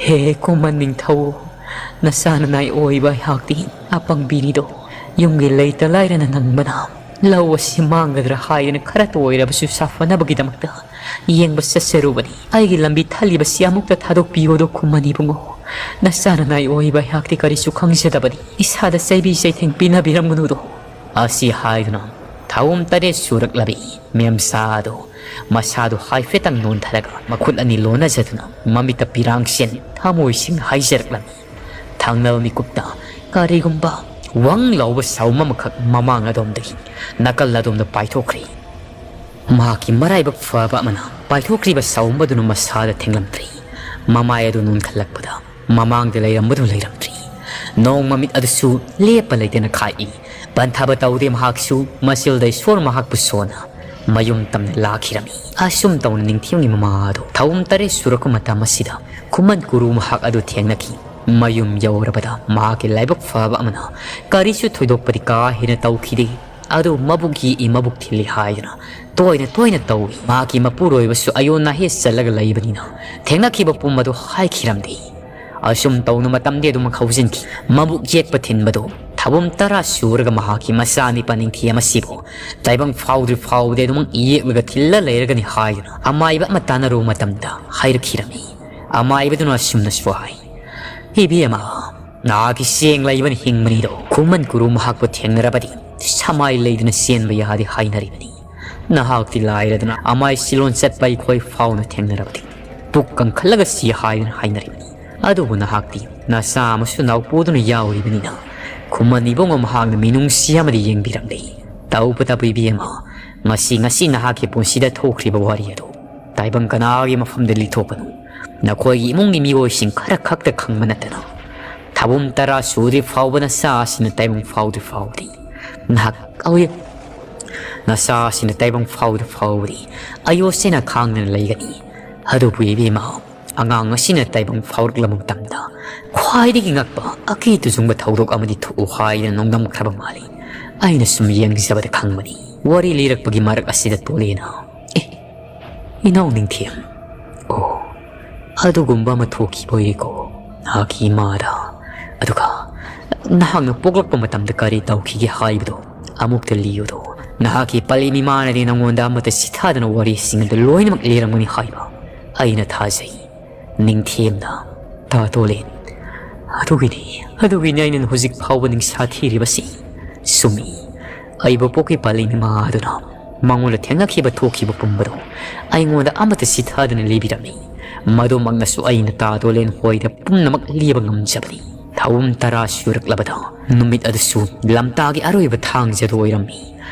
ꯍꯦ ꯈꯨꯃꯟ ꯅꯤꯡꯊꯧ, ꯅꯆꯥ ꯅꯅꯥꯏ ꯑꯣꯏꯕ ꯑꯩꯍꯥꯛꯇꯤ ꯑꯄꯪꯕꯤꯅꯤꯗꯣ꯫ ꯌꯨꯝꯒꯤ ꯂꯩꯇ ꯂꯥꯏꯔꯅ ꯅꯪꯕꯅ ꯂꯧ ꯑꯁꯤ ꯃꯥꯡꯒꯗ꯭ꯔꯥ ꯍꯥꯏꯗꯅ ꯈꯔꯇ ꯑꯣꯏꯔꯕꯁꯨ ꯁꯥꯐꯅꯕꯒꯤꯗꯃꯛꯇ ꯌꯦꯡꯕ ꯆꯠꯆꯔꯨꯕꯅꯤ꯫ ꯑꯩꯒꯤ ꯂꯝꯕꯤ ꯊꯜꯂꯤꯕꯁꯤ ꯑꯃꯨꯛꯇ ꯊꯥꯗꯣꯛꯄꯤꯌꯣꯗꯣ ꯈꯨꯃꯟ ꯏꯕꯨꯡꯉꯣ꯫ ꯅꯆꯥ ꯅꯅꯥꯏ ꯑꯣꯏꯕ ꯑꯩꯍꯥꯛꯇꯤ ꯀꯔꯤꯁꯨ ꯈꯪꯖꯗꯕꯅꯤ꯫ ꯏꯁꯥꯗ ꯆꯩꯕꯤ ꯆꯩꯊꯦꯡ ꯄꯤꯅꯕꯤꯔꯝꯒꯅꯨꯗꯣ꯫ ꯑꯁꯤ ꯍꯥꯏꯗꯨꯅ ꯊꯧꯕꯨꯝ ꯇꯔꯦꯠ ꯁꯨꯔꯛꯂꯕꯤ ꯃꯦꯝꯆꯥ ꯑꯗꯨ ꯃꯁꯥꯗꯨ ꯍꯥꯏꯐꯦꯠꯇꯪ ꯅꯣꯟꯊꯔꯒ ꯃꯈꯨꯠ ꯑꯅꯤ ꯂꯣꯟꯅꯖꯗꯨꯅ ꯃꯃꯤꯠꯇ ꯄꯤꯔꯥꯡꯁꯦꯟ ꯊꯃꯣꯏꯁꯤꯡ ꯍꯥꯏꯖꯔꯛꯂꯝꯃꯤ꯫ ꯊꯪꯅꯕ ꯃꯤꯀꯨꯞꯇ ꯀꯔꯤꯒꯨꯝꯕ ꯋꯪ ꯂꯥꯎꯕ ꯁꯥꯎꯝ ꯑꯃꯈꯛ ꯃꯃꯥꯡ ꯑꯗꯣꯝꯗꯒꯤ ꯅꯥꯀꯜ ꯑꯗꯣꯝꯗ ꯄꯥꯏꯊꯣꯛꯈ꯭ꯔꯦ꯫ ꯃꯍꯥꯛꯀꯤ ꯃꯔꯥꯏꯕꯛ ꯐꯕ ꯑꯃꯅ ꯄꯥꯏꯊꯣꯛꯈ꯭ꯔꯤꯕ ꯁꯥꯎꯝ ꯑꯗꯨꯅ ꯃꯁꯥꯗ ꯊꯦꯡꯂꯝꯗ꯭ꯔꯤ꯫ ꯃꯃꯥꯏ ꯑꯗꯨ ꯅꯣꯟꯈꯠꯂꯛꯄꯗ ꯃꯃꯥꯡꯗ ꯂꯩꯔꯝꯕꯗꯨ ꯂꯩꯔꯝꯗ꯭ꯔꯤ꯫ ꯅꯣꯡ ꯃꯃꯤꯠ ꯑꯗꯨꯁꯨ ꯂꯦꯞꯄ ꯂꯩꯇꯅ ꯈꯥꯛꯏ꯫ ꯄꯟꯊꯕ ꯇꯧꯗꯦ ꯃꯍꯥꯛꯁꯨ꯫ ꯃꯆꯤꯜꯗ ꯏꯁꯣꯔ ꯃꯍꯥꯛꯄꯨ ꯁꯣꯟꯅ ꯃꯌꯨꯝ ꯇꯝꯅ ꯂꯥꯛꯈꯤꯔꯝꯃꯤ꯫ ꯑꯁꯨꯝ ꯇꯧꯅ ꯅꯤꯡꯊꯤꯕꯒꯤ ꯃꯃꯥ ꯑꯗꯨ ꯊꯧꯕꯨꯝ ꯇꯔꯦꯠ ꯁꯨꯔꯛꯄ ꯃꯇꯝ ꯑꯁꯤꯗ ꯈꯨꯃꯟ ꯀꯨꯔꯨ ꯃꯍꯥꯛ ꯑꯗꯨ ꯊꯦꯡꯅꯈꯤ꯫ ꯃꯌꯨꯝ ꯌꯧꯔꯕꯗ ꯃꯍꯥꯛꯀꯤ ꯂꯥꯏꯕꯛ ꯐꯕ ꯑꯃꯅ ꯀꯔꯤꯁꯨ ꯊꯣꯏꯗꯣꯛꯄꯗꯤ ꯀꯥ ꯍꯦꯟꯅ ꯇꯧꯈꯤꯗꯦ꯫ ꯑꯗꯨ ꯃꯕꯨꯛ ꯌꯦꯛꯏ, ꯃꯕꯨꯛ ꯊꯤꯜꯂꯤ ꯍꯥꯏꯗꯨꯅ ꯇꯣꯏꯅ ꯇꯣꯏꯅ ꯇꯧꯏ꯫ ꯃꯍꯥꯛꯀꯤ ꯃꯄꯨꯔꯣꯏꯕꯁꯨ ꯑꯌꯣꯟ ꯑꯍꯦ ꯆꯠꯂꯒ ꯂꯩꯕꯅꯤꯅ ꯊꯦꯡꯅꯈꯤꯕ ꯄꯨꯝ ꯑꯗꯨ ꯍꯥꯏꯈꯤꯔꯝꯗꯦ꯫ ꯑꯁꯨꯝ ꯇꯧꯅ ꯃꯇꯝꯗꯤ ꯑꯗꯨꯃꯛ ꯍꯧꯖꯤꯟꯈꯤ꯫ ꯃꯕꯨꯛ ꯌꯦꯛꯄ ꯊꯤꯟꯕꯗꯨ ꯊꯧꯕꯨꯝ ꯇꯔꯥ ꯁꯨꯔꯒ ꯃꯍꯥꯛꯀꯤ ꯃꯆꯥꯅꯤꯄꯥ ꯅꯤꯡꯊꯤ ꯑꯃꯁꯤꯕꯨ ꯇꯥꯏꯕꯪ ꯐꯥꯎꯗ꯭ꯔꯤ ꯐꯥꯎꯕꯗꯤ ꯑꯗꯨꯃꯛ ꯌꯦꯛꯂꯒ ꯊꯤꯜꯂ ꯂꯩꯔꯒꯅꯤ ꯍꯥꯏꯗꯨꯅ ꯑꯃꯥꯏꯕ ꯑꯃ ꯇꯥꯟꯅꯔꯨꯕ ꯃꯇꯝꯗ ꯍꯥꯏꯔꯛꯈꯤꯔꯝꯃꯤ꯫ ꯑꯃꯥꯏꯕꯗꯨꯅ ꯑꯁꯨꯝꯅꯁꯨ ꯍꯥꯏ, "ꯏꯕꯦꯝꯃ, ꯅꯍꯥꯛꯀꯤ ꯆꯦꯡ ꯂꯩꯕꯅ ꯍꯤꯡꯕꯅꯤꯗꯣ꯫ ꯈꯨꯃꯟ ꯀꯨꯔꯨ ꯃꯍꯥꯛꯄꯨ ꯊꯦꯡꯅꯔꯕꯗꯤ ꯁꯃꯥꯏ ꯂꯩꯗꯨꯅ ꯆꯦꯟꯕ ꯌꯥꯗꯦ ꯍꯥꯏꯅꯔꯤꯕꯅꯤ꯫ ꯅꯍꯥꯛꯇꯤ ꯂꯥꯏꯔꯗꯅ ꯑꯃꯥꯏ ꯁꯤꯂꯣꯟ ꯆꯠꯄ ꯑꯩꯈꯣꯏ ꯐꯥꯎꯅ ꯊꯦꯡꯅꯔꯕꯗꯤ ꯄꯨꯛ ꯀꯪꯈꯠꯂꯒ ꯁꯤ ꯍꯥꯏꯗꯨꯅ ꯍꯥꯏꯅꯔꯤꯕꯅꯤ꯫ ꯑꯗꯨꯕꯨ ꯅꯍꯥꯛꯇꯤ ꯅꯆꯥ ꯑꯃꯁꯨ ꯅꯥꯎꯄꯨꯗꯨꯅ ꯌꯥꯎꯔꯤꯕꯅꯤꯅ ꯈꯨꯃꯟ ꯏꯕꯨꯡꯉꯣ ꯃꯍꯥꯛꯅ ꯃꯤꯅꯨꯡꯁꯤ ꯑꯃꯗꯤ ꯌꯦꯡꯕꯤꯔꯝꯂꯦ꯫ ꯇꯧꯕꯇꯕꯨ ꯏꯕꯦꯝꯃ, ꯃꯁꯤ ꯉꯁꯤ ꯅꯍꯥꯛꯀꯤ ꯄꯨꯟꯁꯤꯗ ꯊꯣꯛꯈ꯭ꯔꯤꯕ ꯋꯥꯔꯤ ꯑꯗꯨ ꯇꯥꯏꯕꯪ ꯀꯅꯥꯒꯤ ꯃꯐꯝꯗ ꯂꯤꯊꯣꯛꯀꯅꯨ꯫ ꯅꯈꯣꯏꯒꯤ ꯏꯃꯨꯡꯒꯤ ꯃꯤꯑꯣꯏꯁꯤꯡ ꯈꯔ ꯈꯛꯇ ꯈꯪꯕ ꯅꯠꯇꯅ ꯊꯧꯕꯨꯝ ꯇꯔꯥ ꯁꯨꯗ꯭ꯔꯤ ꯐꯥꯎꯕ ꯅꯆꯥ ꯑꯁꯤꯅ ꯇꯥꯏꯕꯪ ꯐꯥꯎꯗ꯭ꯔꯤ ꯐꯥꯎꯕꯗꯤ ꯅꯍꯥꯛ, ꯑꯣꯏ, ꯅꯆꯥ ꯑꯁꯤꯅ ꯇꯥꯏꯕꯪ ꯐꯥꯎꯗ꯭ꯔꯤ ꯐꯥꯎꯕꯗꯤ ꯑꯌꯣꯁꯦꯅ ꯈꯥꯡꯗꯅ ꯂꯩꯒꯅꯤ꯫ ꯑꯗꯨꯕꯨ ꯏꯕꯦꯝꯃ, ꯑꯉꯥꯡ ꯑꯁꯤꯅ ꯇꯥꯏꯕꯪ ꯐꯥꯎꯔꯛꯂꯕ ꯃꯇꯝꯗ ꯈ꯭ꯋꯥꯏꯗꯒꯤ ꯉꯛꯄ ꯑꯀꯤ ꯇꯨꯖꯨꯡꯕ ꯊꯧꯗꯣꯛ ꯑꯃꯗꯤ ꯊꯣꯛꯎ ꯍꯥꯏꯗꯅ ꯅꯣꯡꯗꯝꯈ꯭ꯔꯕ ꯃꯥꯜꯂꯤ꯫ ꯑꯩꯅ ꯁꯨꯝ ꯌꯦꯡꯖꯕꯗ ꯈꯪꯕꯅꯤ꯫ ꯋꯥꯔꯤ ꯂꯤꯔꯛꯄꯒꯤ ꯃꯔꯛ ꯑꯁꯤꯗ ꯇꯣꯂꯦꯅ, "ꯑꯦ, ꯏꯅꯥꯎ ꯅꯤꯡꯊꯦꯝ, ꯑꯣ, ꯑꯗꯨꯒꯨꯝꯕ ꯑꯃ ꯊꯣꯛꯈꯤꯕ ꯑꯣꯏꯔꯦꯀꯣ ꯅꯍꯥꯛꯀꯤ ꯏꯃꯥꯗ꯫ ꯑꯗꯨꯒ ꯅꯍꯥꯛꯅ ꯄꯣꯛꯂꯛꯄ ꯃꯇꯝꯗ ꯀꯔꯤ ꯇꯧꯈꯤꯒꯦ ꯍꯥꯏꯕꯗꯣ ꯑꯃꯨꯛꯇ ꯂꯤꯌꯨꯗꯣ꯫ ꯅꯍꯥꯛꯀꯤ ꯄꯂꯦꯝ ꯏꯃꯥꯅꯗꯤ ꯅꯉꯣꯟꯗ ꯑꯃꯠꯇ ꯆꯤꯊꯗꯅ ꯋꯥꯔꯤꯁꯤꯡ ꯑꯗꯨ ꯂꯣꯏꯅꯃꯛ ꯂꯤꯔꯝꯒꯅꯤ ꯍꯥꯏꯕ ꯑꯩꯅ ꯊꯥꯖꯩ꯫ ꯅꯤꯡꯊꯦꯝꯅ, ꯇꯥ ꯇꯣꯂꯦꯟ, ꯑꯗꯨꯒꯤꯅꯤ, ꯑꯗꯨꯒꯤꯅꯤ ꯑꯩꯅ ꯍꯧꯖꯤꯛ ꯐꯥꯎꯕ ꯅꯤꯡꯁꯥ ꯊꯤꯔꯤꯕꯁꯤ꯫ ꯆꯨꯝꯃꯤ, ꯑꯩꯕꯨ ꯄꯣꯛꯀꯤ ꯄꯂꯦꯝ ꯏꯃꯥ ꯑꯗꯨꯅ ꯃꯉꯣꯟꯗ ꯊꯦꯡꯅꯈꯤꯕ ꯊꯣꯛꯈꯤꯕ ꯄꯨꯝꯕꯗꯣ ꯑꯩꯉꯣꯟꯗ ꯑꯃꯠꯇ ꯆꯤꯊꯗꯅ ꯂꯤꯕꯤꯔꯝꯃꯤ꯫ ꯃꯗꯨꯃꯛꯅꯁꯨ ꯑꯩꯅ ꯇꯥ ꯇꯣꯂꯦꯟ ꯍꯣꯏꯗ ꯄꯨꯝꯅꯃꯛ ꯂꯤꯕ ꯉꯝꯖꯕꯅꯤ꯫ ꯊꯧꯔꯝ ꯇꯔꯥ ꯁꯨꯔꯛꯂꯕꯗ ꯅꯨꯃꯤꯠ ꯑꯗꯨꯁꯨ ꯂꯝꯇꯥꯒꯤ ꯑꯔꯣꯏꯕ ꯊꯥꯡꯖꯗꯨ ꯑꯣꯏꯔꯝꯃꯤ꯫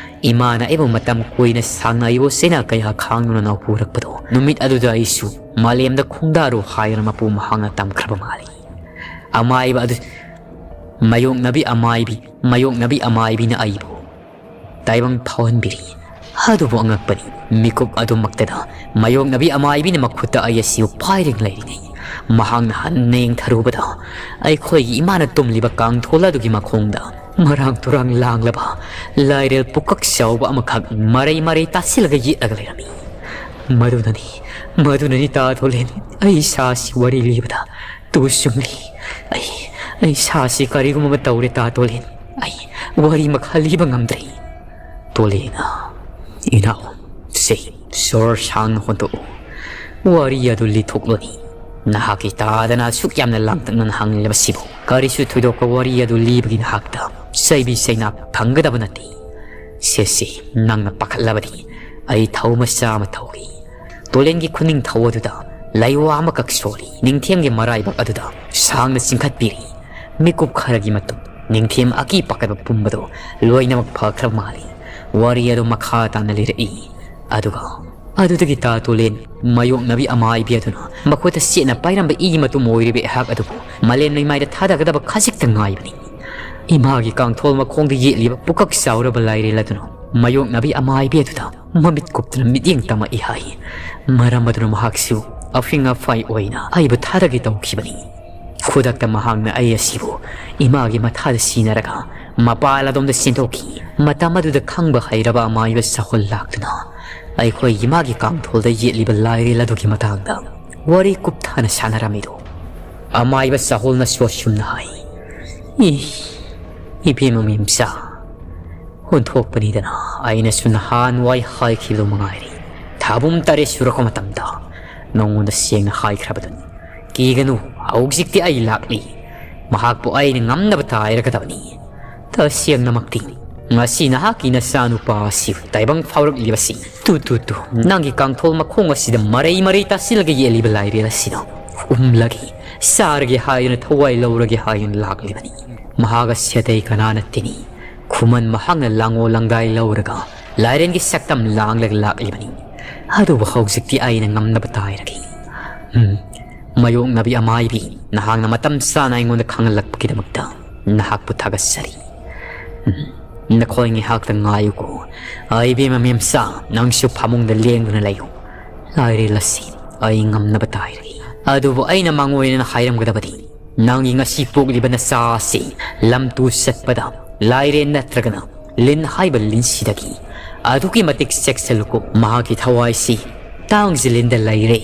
ꯏꯃꯥꯅ ꯑꯩꯕꯨ ꯃꯇꯝ ꯀꯨꯏꯅ ꯁꯥꯡꯅ ꯑꯩꯕꯨ ꯆꯩꯅꯥ ꯀꯌꯥ ꯈꯥꯡꯗꯨꯅ ꯅꯧꯄꯨꯔꯛꯄꯗꯣ, ꯅꯨꯃꯤꯠ ꯑꯗꯨꯗ ꯑꯩꯁꯨ ꯃꯥꯂꯦꯝꯗ ꯈꯣꯡꯗꯥꯔꯣ ꯍꯥꯏꯗꯨꯅ ꯃꯄꯨ ꯃꯍꯥꯛꯅ ꯇꯝꯈ꯭ꯔꯕ ꯃꯥꯜꯂꯤ꯫ ꯑꯃꯥꯏꯕ ꯑꯗꯨ, ꯃꯥꯌꯣꯛꯅꯕꯤ ꯑꯃꯥꯏꯕꯤ, ꯃꯥꯌꯣꯛꯅꯕꯤ ꯑꯃꯥꯏꯕꯤꯅ ꯑꯩꯕꯨ ꯇꯥꯏꯕꯪ ꯐꯥꯎꯍꯟꯕꯤꯔꯤ꯫ ꯑꯗꯨꯕꯨ ꯑꯉꯛꯄꯅꯤ, ꯃꯤꯀꯨꯞ ꯑꯗꯨꯃꯛꯇꯗ ꯃꯥꯌꯣꯛꯅꯕꯤ ꯑꯃꯥꯏꯕꯤꯅ ꯃꯈꯨꯠꯇ ꯑꯩ ꯑꯁꯤꯕꯨ ꯄꯥꯏꯔꯒ ꯂꯩꯔꯤꯉꯩ, ꯃꯍꯥꯛꯅ ꯍꯟꯅ ꯌꯦꯡꯊꯔꯨꯕꯗ, ꯑꯩꯈꯣꯏꯒꯤ ꯏꯃꯥꯅ ꯇꯨꯝꯂꯤꯕ ꯀꯥꯡꯊꯣꯜ ꯑꯗꯨꯒꯤ ꯃꯈꯣꯡꯗ ꯃꯔꯥꯡ ꯇꯨꯔꯥꯡ ꯂꯥꯡꯂꯕ ꯂꯥꯏꯔꯦꯜ ꯄꯨꯀꯛ ꯆꯥꯎꯕ ꯑꯃꯈꯛ ꯃꯔꯩ ꯃꯔꯩ ꯇꯥꯁꯤꯜꯂꯒ ꯌꯦꯠꯂꯒ ꯂꯩꯔꯝꯃꯤ꯫ ꯃꯗꯨꯅꯅꯤ, ꯃꯗꯨꯅꯅꯤ ꯇꯥ ꯊꯣꯂꯦꯟ, ꯑꯩ ꯏꯁꯥꯁꯤ ꯋꯥꯔꯤ ꯂꯤꯕꯗ ꯇꯨ ꯆꯨꯡꯂꯤ꯫ ꯑꯩ, ꯑꯩ ꯏꯁꯥꯁꯤ ꯀꯔꯤꯒꯨꯝꯕ ꯑꯃ ꯇꯧꯔꯦ ꯇꯥ ꯇꯣꯂꯦꯟ꯫ ꯑꯩ ꯋꯥꯔꯤ ꯃꯈꯥ ꯂꯤꯕ ꯉꯝꯗ꯭ꯔꯦ꯫ ꯇꯣꯂꯦꯟꯅ, ꯏꯅꯥꯎ, ꯁꯦ, ꯁꯣꯔ ꯁꯥꯡꯅ ꯍꯣꯟꯗꯣꯛꯎ꯫ ꯋꯥꯔꯤ ꯑꯗꯨ ꯂꯤꯊꯣꯛꯂꯨꯅꯤ꯫ ꯅꯍꯥꯛꯀꯤ ꯇꯥꯗꯅ ꯑꯁꯨꯛ ꯌꯥꯝꯅ ꯂꯥꯡꯇꯛꯅꯅ ꯍꯪꯂꯤꯕꯁꯤꯕꯨ ꯀꯔꯤꯁꯨ ꯊꯣꯏꯗꯣꯛꯄ ꯋꯥꯔꯤ ꯑꯗꯨ ꯂꯤꯕꯒꯤ ꯅꯍꯥꯛꯇ ꯆꯩꯕꯤ ꯆꯩꯅꯥ ꯐꯪꯒꯗꯕ ꯅꯠꯇꯦ꯫ ꯁꯦ, ꯁꯦ, ꯅꯪꯅ ꯄꯥꯈꯠꯂꯕꯗꯤ ꯑꯩ ꯊꯧ ꯃꯆꯥ ꯑꯃ ꯊꯧꯏ꯫ ꯇꯣꯂꯦꯟꯒꯤ ꯈꯨꯅꯤꯡꯊꯧ ꯑꯗꯨꯗ ꯂꯩꯋꯥ ꯑꯃꯈꯛ ꯁꯣꯜꯂꯤ꯫ ꯅꯤꯡꯊꯦꯝꯒꯤ ꯃꯔꯥꯏꯕꯛ ꯑꯗꯨꯗ ꯁꯥꯡꯅ ꯆꯤꯡꯈꯠꯄꯤꯔꯤ꯫ ꯃꯤꯀꯨꯞ ꯈꯔꯒꯤ ꯃꯇꯨꯡ ꯅꯤꯡꯊꯦꯝ ꯑꯀꯤ ꯄꯥꯈꯠꯄ ꯄꯨꯝꯕꯗꯨ ꯂꯣꯏꯅꯃꯛ ꯐꯈ꯭ꯔꯕ ꯃꯥꯜꯂꯤ꯫ ꯋꯥꯔꯤ ꯑꯗꯨ ꯃꯈꯥ ꯇꯥꯅ ꯂꯤꯔꯛꯏ꯫ ꯑꯗꯨꯒ ꯑꯗꯨꯗꯒꯤ ꯇꯥ ꯇꯣꯂꯦꯟ ꯃꯥꯌꯣꯛꯅꯕꯤ ꯑꯃꯥꯏꯕꯤ ꯑꯗꯨꯅ ꯃꯈꯨꯠꯇ ꯆꯦꯠꯅ ꯄꯥꯏꯔꯝꯕ ꯏꯒꯤ ꯃꯇꯨꯝ ꯑꯣꯏꯔꯤꯕ ꯑꯩꯍꯥꯛ ꯑꯗꯨꯕꯨ ꯃꯥꯂꯦꯝ ꯂꯩꯃꯥꯏꯗ ꯊꯥꯗꯒꯗꯕ ꯈꯖꯤꯛꯇ ꯉꯥꯏꯕꯅꯤ꯫ ꯏꯃꯥꯒꯤ ꯀꯥꯡꯊꯣꯜ ꯃꯈꯣꯡꯗ ꯌꯦꯠꯂꯤꯕ ꯄꯨꯀꯛ ꯆꯥꯎꯔꯕ ꯂꯥꯏꯔꯦꯜ ꯑꯗꯨꯅ ꯃꯥꯌꯣꯛꯅꯕꯤ ꯑꯃꯥꯏꯕꯤ ꯑꯗꯨꯗ ꯃꯃꯤꯠ ꯀꯨꯞꯇꯨꯅ ꯃꯤꯠꯌꯦꯡ ꯇꯝꯃꯛꯏ ꯍꯥꯏ꯫ ꯃꯔꯝ ꯑꯗꯨꯅ ꯃꯍꯥꯛꯁꯨ ꯑꯐꯤꯡ ꯑꯐꯥꯏ ꯑꯣꯏꯅ ꯑꯩꯕꯨ ꯊꯥꯗꯒꯦ ꯇꯧꯈꯤꯕꯅꯤ꯫ ꯈꯨꯗꯛꯇ ꯃꯍꯥꯛꯅ ꯑꯩ ꯑꯁꯤꯕꯨ ꯏꯃꯥꯒꯤ ꯃꯊꯥꯗ ꯁꯤꯟꯅꯔꯒ ꯃꯄꯥꯟ ꯑꯗꯣꯝꯗ ꯆꯦꯟꯊꯣꯛꯈꯤ꯫ ꯃꯇꯝ ꯑꯗꯨꯗ ꯈꯪꯕ ꯍꯩꯔꯕ ꯑꯃꯥꯏꯕ ꯁꯍꯣꯜ ꯂꯥꯛꯇꯨꯅ ꯑꯩꯈꯣꯏ ꯏꯃꯥꯒꯤ ꯀꯥꯡꯊꯣꯜꯗ ꯌꯦꯠꯂꯤꯕ ꯂꯥꯏꯔꯦꯜ ꯑꯗꯨꯒꯤ ꯃꯇꯥꯡꯗ ꯋꯥꯔꯤ ꯀꯨꯞꯊꯅ ꯁꯥꯟꯅꯔꯝꯃꯤꯗꯣ꯫ ꯑꯃꯥꯏꯕ ꯁꯍꯣꯜꯅꯁꯨ ꯑꯁꯨꯝꯅ ꯍꯥꯏ, ꯏ, ꯏꯕꯦꯝꯃ ꯃꯦꯝꯆꯥ, ꯑꯣꯟꯊꯣꯛꯄꯅꯤꯗꯅ, ꯑꯩꯅꯁꯨ ꯅꯍꯥꯟꯋꯥꯏ ꯍꯥꯏꯈꯤꯕꯗꯨ ꯃꯉꯥꯏꯔꯦ꯫ ꯊꯥꯕꯨꯝ ꯇꯔꯦꯠ ꯁꯨꯔꯛꯄ ꯃꯇꯝꯗ ꯅꯉꯣꯟꯗ ꯁꯦꯡꯅ ꯍꯥꯏꯈ꯭ꯔꯕꯗꯨꯅꯤ꯫ ꯀꯤꯒꯅꯨ, ꯍꯧꯖꯤꯛꯇꯤ ꯑꯩ ꯂꯥꯛꯂꯤ꯫ ꯃꯍꯥꯛꯄꯨ ꯑꯩꯅ ꯉꯝꯅꯕ ꯇꯥꯏꯔꯒꯗꯕꯅꯤ꯫ ꯇꯁꯦꯡꯅꯃꯛꯇꯤ ꯉꯁꯤ ꯅꯍꯥꯛꯀꯤ ꯅꯆꯥꯅꯨꯄꯥ ꯑꯁꯤ ꯇꯥꯏꯕꯪ ꯐꯥꯎꯔꯛꯂꯤꯕꯁꯤ꯫ ꯇꯨ, ꯇꯨ, ꯇꯨ, ꯅꯪꯒꯤ ꯀꯥꯡꯊꯣꯜ ꯃꯈꯣꯡ ꯑꯁꯤꯗ ꯃꯔꯩ ꯃꯔꯩ ꯇꯥꯁꯤꯜꯂꯒ ꯌꯦꯠꯂꯤꯕ ꯂꯥꯏꯔꯦꯜ ꯑꯁꯤꯅ ꯎꯝꯂꯒꯦ, ꯆꯥꯔꯒꯦ ꯍꯥꯏꯗꯨꯅ ꯊꯋꯥꯏ ꯂꯧꯔꯒꯦ ꯍꯥꯏꯗꯨꯅ ꯂꯥꯛꯂꯤꯕꯅꯤ꯫ ꯃꯍꯥꯛ ꯑꯁꯤ ꯑꯇꯩ ꯀꯅꯥ ꯅꯠꯇꯦꯅꯤ꯫ ꯈꯨꯃꯟ ꯃꯍꯥꯛꯅ ꯂꯥꯡꯉꯣ ꯂꯪꯗꯥꯏ ꯂꯧꯔꯒ ꯂꯥꯏꯔꯦꯟꯒꯤ ꯁꯛꯇꯝ ꯂꯥꯡꯂꯒ ꯂꯥꯛꯂꯤꯕꯅꯤ꯫ ꯑꯗꯨꯕꯨ ꯍꯧꯖꯤꯛꯇꯤ ꯑꯩꯅ ꯉꯝꯅꯕ ꯇꯥꯏꯔꯒꯦ꯫ ꯎꯝ, ꯃꯥꯌꯣꯛꯅꯕꯤ ꯑꯃꯥꯏꯕꯤ, ꯅꯍꯥꯛꯅ ꯃꯇꯝ ꯆꯥꯅ ꯑꯩꯉꯣꯟꯗ ꯈꯪꯍꯜꯂꯛꯄꯒꯤꯗꯃꯛꯇ ꯅꯍꯥꯛꯄꯨ ꯊꯥꯒꯠꯆꯔꯤ꯫ ꯎꯝ, ꯅꯈꯣꯏ ꯉꯥꯏꯍꯥꯛꯇ ꯉꯥꯏꯌꯨꯀꯣ꯫ ꯑ, ꯏꯕꯦꯝꯃ ꯃꯦꯝꯆꯥ, ꯅꯪꯁꯨ ꯐꯃꯨꯡꯗ ꯂꯦꯡꯗꯨꯅ ꯂꯩꯌꯨ꯫ ꯂꯥꯏꯔꯦꯜ ꯑꯁꯤ ꯑꯩ ꯉꯝꯅꯕ ꯇꯥꯏꯔꯒꯦ꯫ ꯑꯗꯨꯕꯨ ꯑꯩꯅ ꯃꯉꯣꯟꯗ ꯍꯥꯏꯔꯝꯒꯗꯕꯗꯤ, ꯅꯪꯒꯤ ꯉꯁꯤ ꯄꯣꯛꯂꯤꯕ ꯅꯆꯥ ꯑꯁꯤ ꯂꯝ ꯇꯨ ꯆꯠꯄꯗ ꯂꯥꯏꯔꯦꯟ ꯅꯠꯇ꯭ꯔꯒꯅ ꯂꯤꯟ ꯍꯥꯏꯕ ꯂꯤꯟꯁꯤꯗꯒꯤ ꯑꯗꯨꯛꯀꯤ ꯃꯇꯤꯛ ꯆꯦꯛꯁꯤꯜꯂꯨꯀꯣ꯫ ꯃꯍꯥꯛꯀꯤ ꯊꯋꯥꯏꯁꯤ ꯇꯥꯡ ꯖꯤꯂꯤꯟꯗ ꯂꯩꯔꯦ꯫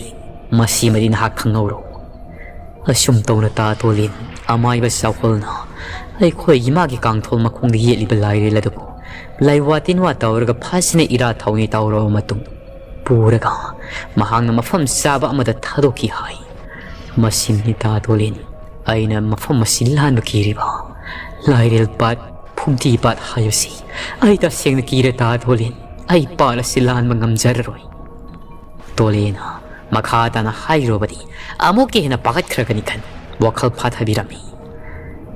ꯃꯁꯤꯃꯗꯤ ꯅꯍꯥꯛ ꯈꯪꯍꯧꯔꯣ꯫ ꯑꯁꯨꯝ ꯇꯧꯅ ꯇꯥ ꯇꯣꯂꯤꯟ ꯑꯃꯥꯏꯕ ꯆꯥꯎꯈꯜꯅ ꯑꯩꯈꯣꯏꯒꯤ ꯃꯥꯒꯤ ꯀꯥꯡꯊꯣꯜ ꯃꯈꯣꯡꯗ ꯌꯦꯠꯂꯤꯕ ꯂꯥꯏꯔꯦꯜ ꯑꯗꯨꯕꯨ ꯂꯥꯏꯋꯥ ꯇꯤꯟꯋꯥ ꯇꯧꯔꯒ ꯐꯖꯅ ꯏꯔꯥ ꯊꯧꯅꯤ ꯇꯧꯔꯕ ꯃꯇꯨꯡ ꯄꯨꯔꯒ ꯃꯍꯥꯛꯅ ꯃꯐꯝ ꯆꯥꯕ ꯑꯃꯗ ꯊꯥꯗꯣꯛꯈꯤ ꯍꯥꯏ꯫ ꯃꯁꯤꯅꯤ ꯇꯥ ꯇꯣꯂꯤꯟ, ꯑꯩꯅ ꯃꯐꯝ ꯑꯁꯤ ꯂꯥꯟꯕ ꯀꯤꯔꯤꯕ꯫ ꯂꯥꯏꯔꯦꯜ ꯄꯥꯠ, ꯐꯨꯝꯗꯤ ꯄꯥꯠ ꯍꯥꯏꯕꯁꯤ ꯑꯩ ꯇꯁꯦꯡꯅ ꯀꯤꯔꯦ ꯇꯥ ꯇꯣꯂꯤꯟ꯫ ꯑꯩ ꯄꯥꯠ ꯑꯁꯤ ꯂꯥꯟꯕ ꯉꯝꯖꯔꯔꯣꯏ꯫ ꯇꯣꯂꯦꯅ ꯃꯈꯥ ꯇꯥꯅ ꯍꯥꯏꯔꯨꯕꯗꯤ ꯑꯃꯨꯛꯀ ꯍꯦꯟꯅ ꯄꯥꯈꯠꯈ꯭ꯔꯒꯅꯤ ꯈꯟ ꯋꯥꯈꯜ ꯐꯥꯊꯕꯤꯔꯝꯃꯤ꯫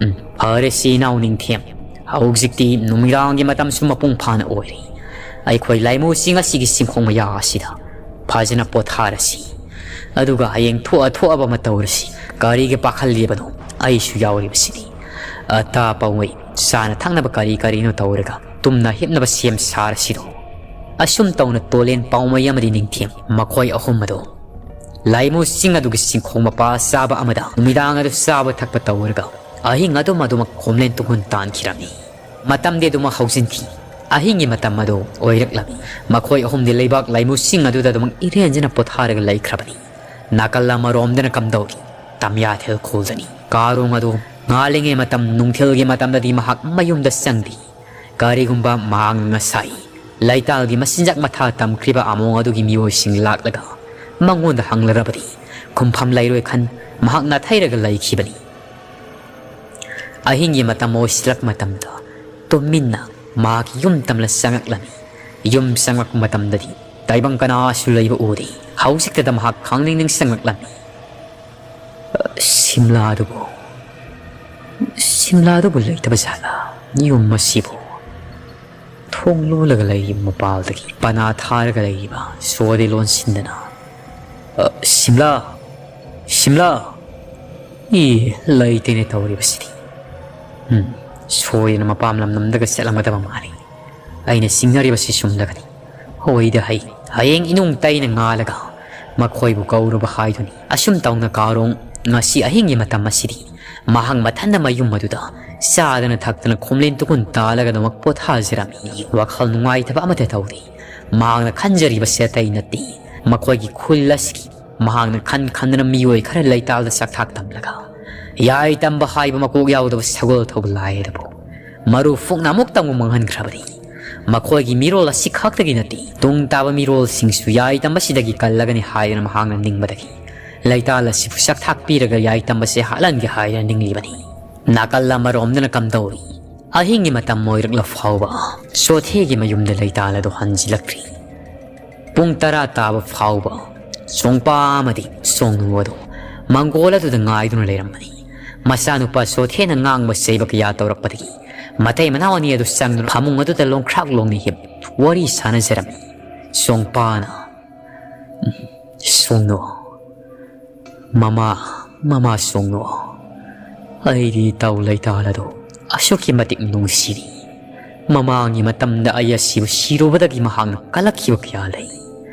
ꯎꯝ, ꯐꯔꯦ ꯁꯤ ꯏꯅꯥꯎ ꯅꯤꯡꯊꯦꯝ, ꯍꯧꯖꯤꯛꯇꯤ ꯅꯨꯃꯤꯗꯥꯡꯒꯤ ꯃꯇꯝꯁꯨ ꯃꯄꯨꯡ ꯐꯥꯅ ꯑꯣꯏꯔꯦ꯫ ꯑꯩꯈꯣꯏ ꯂꯥꯏꯃꯨꯁꯤꯡ ꯑꯁꯤꯒꯤ ꯆꯤꯡꯈꯣꯡ ꯃꯌꯥ ꯑꯁꯤꯗ ꯐꯖꯅ ꯄꯣꯊꯥꯔꯁꯤ꯫ ꯑꯗꯨꯒ ꯍꯌꯦꯡ ꯊꯣꯛꯑ ꯊꯣꯛꯑꯕ ꯑꯃ ꯇꯧꯔꯁꯤ꯫ ꯀꯔꯤꯒꯤ ꯄꯥꯈꯠꯂꯤꯕꯅꯣ? ꯑꯩꯁꯨ ꯌꯥꯎꯔꯤꯕꯁꯤꯗꯤ꯫ ꯑꯇꯥ ꯄꯥꯎꯃꯩ, ꯆꯥꯅ ꯊꯛꯅꯕ ꯀꯔꯤ ꯀꯔꯤꯅꯣ ꯇꯧꯔꯒ ꯇꯨꯝꯅ ꯍꯤꯞꯅꯕ ꯁꯦꯝ ꯁꯥꯔꯁꯤꯗꯣ꯫ ꯑꯁꯨꯝ ꯇꯧꯅ ꯇꯣꯂꯦꯟ, ꯄꯥꯎꯃꯩ ꯑꯃꯗꯤ ꯅꯤꯡꯊꯦꯝ, ꯃꯈꯣꯏ ꯑꯍꯨꯝ ꯑꯗꯨ ꯂꯥꯏꯃꯨ ꯆꯤꯡ ꯑꯗꯨꯒꯤ ꯆꯤꯡꯈꯣꯡ ꯃꯄꯥ ꯆꯥꯕ ꯑꯃꯗ ꯅꯨꯃꯤꯗꯥꯡ ꯑꯗꯨ ꯆꯥꯕ ꯊꯛꯄ ꯇꯧꯔꯒ ꯑꯍꯤꯡ ꯑꯗꯨꯝ ꯑꯗꯨꯃꯛ ꯈꯣꯝꯂꯦꯟ ꯇꯨꯡꯍꯨꯟ ꯇꯥꯟꯈꯤꯔꯝꯃꯤ꯫ ꯃꯇꯝꯗꯤ ꯑꯗꯨꯃꯛ ꯍꯧꯖꯤꯟꯈꯤ꯫ ꯑꯍꯤꯡꯒꯤ ꯃꯇꯝ ꯑꯗꯨ ꯑꯣꯏꯔꯛꯂꯝꯃꯤ꯫ ꯃꯈꯣꯏ ꯑꯍꯨꯝꯗꯤ ꯂꯩꯕꯥꯛ ꯂꯥꯏꯃꯨ ꯆꯤꯡ ꯑꯗꯨꯗ ꯑꯗꯨꯃꯛ ꯏꯔꯦꯟꯖꯅ ꯄꯣꯊꯥꯔꯒ ꯂꯩꯈ꯭ꯔꯕꯅꯤ꯫ ꯅꯥꯀꯜ ꯑꯃꯔꯣꯝꯗꯅ ꯀꯝꯗꯧꯔꯤ? ꯇꯝꯌꯥꯊꯦꯜ ꯈꯨꯜꯗꯅꯤ꯫ ꯀꯥꯔꯣꯡ ꯑꯗꯨ ꯉꯥꯜꯂꯤꯉꯩ ꯃꯇꯝ, ꯅꯨꯡꯊꯤꯜꯒꯤ ꯃꯇꯝꯗꯗꯤ ꯃꯍꯥꯛ ꯃꯌꯨꯝꯗ ꯆꯪꯗꯦ꯫ ꯀꯔꯤꯒꯨꯝꯕ ꯃꯍꯥꯛꯅ ꯉꯁꯥꯏ ꯂꯩꯇꯥꯜꯒꯤ ꯃꯆꯤꯟꯖꯥꯛ ꯃꯊꯥ ꯇꯝꯈ꯭ꯔꯤꯕ ꯑꯃꯣꯡ ꯑꯗꯨꯒꯤ ꯃꯤꯑꯣꯏꯁꯤꯡ ꯂꯥꯛꯂꯒ ꯃꯉꯣꯟꯗ ꯍꯪꯂꯔꯕꯗꯤ ꯈꯨꯝꯐꯝ ꯂꯩꯔꯣꯏ ꯈꯟ ꯃꯍꯥꯛ ꯅꯥꯊꯩꯔꯒ ꯂꯩꯈꯤꯕꯅꯤ꯫ ꯑꯍꯤꯡꯒꯤ ꯃꯇꯝ ꯑꯣꯏꯁꯤꯜꯂꯛꯄ ꯃꯇꯝꯗ ꯇꯨꯃꯤꯟꯅ ꯃꯍꯥꯛꯀꯤ ꯌꯨꯝ ꯇꯝꯂ ꯆꯪꯉꯛꯂꯝꯃꯤ꯫ ꯌꯨꯝ ꯆꯪꯂꯛꯄ ꯃꯇꯝꯗꯗꯤ ꯇꯥꯏꯕꯪ ꯀꯅꯥꯁꯨ ꯂꯩꯕ ꯎꯗꯦ꯫ ꯍꯧꯖꯤꯛꯇꯗ ꯃꯍꯥꯛ ꯈꯪꯅꯤꯡ ꯅꯤꯡꯁꯤꯡꯂꯛꯂꯝꯃꯤ꯫ ꯁꯤꯝꯂꯥꯗꯨꯕꯨ, ꯁꯤꯝꯂꯥꯗꯨꯕꯨ ꯂꯩꯇꯕ ꯖꯥꯠꯂꯥ? ꯌꯨꯝ ꯑꯁꯤꯕꯨ ꯊꯣꯡ ꯂꯣꯜꯂꯒ ꯂꯩꯔꯤꯕ ꯃꯄꯥꯜꯗꯒꯤ ꯄꯅꯥ ꯊꯥꯔꯒ ꯂꯩꯔꯤꯕ ꯁꯣꯗꯤ ꯂꯣꯟꯁꯤꯟꯗꯅ, "ꯑ, ꯁꯤꯝꯂꯥ! ꯁꯤꯝꯂꯥ!" ꯏ, ꯂꯩꯇꯦꯅꯦ ꯇꯧꯔꯤꯕꯁꯤꯗꯤ꯫ ꯎꯝ, ꯁꯣꯏꯗꯅ ꯃꯄꯥꯝ ꯂꯝꯗꯝꯗꯒ ꯆꯠꯂꯝꯒꯗꯕ ꯃꯥꯜꯂꯤ꯫ ꯑꯩꯅ ꯆꯤꯡꯅꯔꯤꯕꯁꯤ ꯆꯨꯝꯂꯒꯗꯤ꯫ ꯍꯣꯏꯗ ꯍꯩ, ꯍꯌꯦꯡ ꯏꯅꯨꯡ ꯇꯩꯅ ꯉꯥꯜꯂꯒ ꯃꯈꯣꯏꯕꯨ ꯀꯧꯔꯨꯕ ꯍꯥꯏꯗꯨꯅꯤ꯫ ꯑꯁꯨꯝ ꯇꯧꯅ ꯀꯥꯔꯣꯡ ꯉꯁꯤ ꯑꯍꯤꯡꯒꯤ ꯃꯇꯝ ꯑꯁꯤꯗꯤ ꯃꯍꯥꯛ ꯃꯊꯟꯗ ꯃꯌꯨꯝ ꯑꯗꯨꯗ ꯆꯥꯗꯅ ꯊꯛꯇꯅ ꯈꯣꯝꯂꯦꯟ ꯇꯨꯀꯨꯟ ꯇꯥꯜꯂꯒ ꯑꯗꯨꯃꯛ ꯄꯣꯊꯥꯖꯔꯝꯃꯤ꯫ ꯋꯥꯈꯜ ꯅꯨꯡꯉꯥꯏꯇꯕ ꯑꯃꯠꯇ ꯇꯧꯗꯦ꯫ ꯃꯍꯥꯛꯅ ꯈꯟꯖꯔꯤꯕꯁꯦ ꯑꯇꯩ ꯅꯠꯇꯦ꯫ ꯃꯈꯣꯏꯒꯤ ꯈꯨꯜ ꯑꯁꯤꯒꯤ ꯃꯍꯥꯛꯅ ꯈꯟ ꯈꯟꯗꯅ ꯃꯤꯑꯣꯏ ꯈꯔ ꯂꯩꯇꯥꯜꯗ ꯆꯥꯛꯊꯥꯛ ꯇꯝꯂꯒ ꯌꯥꯏ ꯇꯝꯕ ꯍꯥꯏꯕ ꯃꯀꯣꯛ ꯌꯥꯎꯗꯕ ꯁꯒꯣꯜ ꯊꯧꯕ ꯂꯥꯏ ꯑꯗꯨꯕꯨ ꯃꯔꯨ ꯐꯨꯛꯅ ꯑꯃꯨꯛꯇꯪꯕꯨ ꯃꯥꯡꯍꯟꯈ꯭ꯔꯕꯅꯤ꯫ ꯃꯈꯣꯏꯒꯤ ꯃꯤꯔꯣꯜ ꯑꯁꯤ ꯈꯛꯇꯒꯤ ꯅꯠꯇꯦ, ꯇꯨꯡ ꯇꯥꯕ ꯃꯤꯔꯣꯜꯁꯤꯡꯁꯨ ꯌꯥꯏ ꯇꯝꯕꯁꯤꯗꯒꯤ ꯀꯜꯂꯒꯅꯤ ꯍꯥꯏꯗꯨꯅ ꯃꯍꯥꯛꯅ ꯅꯤꯡꯕꯗꯒꯤ ꯂꯩꯇꯥꯜ ꯑꯁꯤꯕꯨ ꯆꯥꯛꯊꯥꯛ ꯄꯤꯔꯒ ꯌꯥꯏ ꯇꯝꯕꯁꯦ ꯍꯥꯠꯍꯟꯒꯦ ꯍꯥꯏꯗꯨꯅ ꯅꯤꯡꯂꯤꯕꯅꯤ꯫ ꯅꯥꯀꯜ ꯑꯃꯔꯣꯝꯗꯅ ꯀꯝꯗꯧꯔꯤ? ꯑꯍꯤꯡꯒꯤ ꯃꯇꯝ ꯑꯣꯏꯔꯛꯂ ꯐꯥꯎꯕ ꯆꯣꯊꯦꯒꯤ ꯃꯌꯨꯝꯗ ꯂꯩꯇꯥꯜ ꯑꯗꯨ ꯍꯟꯖꯤꯜꯂꯛꯇ꯭ꯔꯤ꯫ ꯄꯨꯡ ꯇꯔꯥ ꯇꯥꯕ ꯐꯥꯎꯕ ꯆꯣꯡꯄꯥ ꯑꯃꯗꯤ ꯆꯣꯡꯅꯨ ꯑꯗꯨ ꯃꯪꯒꯣꯜ ꯑꯗꯨꯗ ꯉꯥꯏꯗꯨꯅ ꯂꯩꯔꯝꯕꯅꯤ꯫ ꯃꯆꯥꯅꯨꯄꯥ ꯆꯣꯊꯦꯅ ꯉꯥꯡꯕ ꯆꯩꯕ ꯀꯌꯥ ꯇꯧꯔꯛꯄꯗꯒꯤ ꯃꯇꯩ ꯃꯅꯥꯎ ꯑꯅꯤ ꯑꯗꯨ ꯆꯪꯗꯨꯅ ꯐꯃꯨꯡ ꯑꯗꯨꯗ ꯂꯣꯡꯈ꯭ꯔꯥꯛ ꯂꯣꯡꯅ ꯍꯤꯞ ꯋꯥꯔꯤ ꯁꯥꯟꯅꯖꯔꯝꯃꯤ꯫ ꯆꯣꯡꯄꯥꯅ, "ꯁꯣꯡꯅꯣ, ꯃꯃꯥ, ꯃꯃꯥ ꯁꯣꯡꯅꯣ, ꯑꯩꯗꯤ ꯏꯇꯥꯎ ꯂꯩꯇꯥꯜ ꯑꯗꯨ ꯑꯁꯨꯛꯀꯤ ꯃꯇꯤꯛ ꯅꯨꯡꯁꯤꯔꯤ꯫ ꯃꯃꯥꯡꯒꯤ ꯃꯇꯝꯗ ꯑꯩ ꯑꯁꯤꯕꯨ ꯁꯤꯔꯨꯕꯗꯒꯤ ꯃꯍꯥꯛꯅ ꯀꯜꯂꯛꯈꯤꯕ ꯀꯌꯥ ꯂꯩ꯫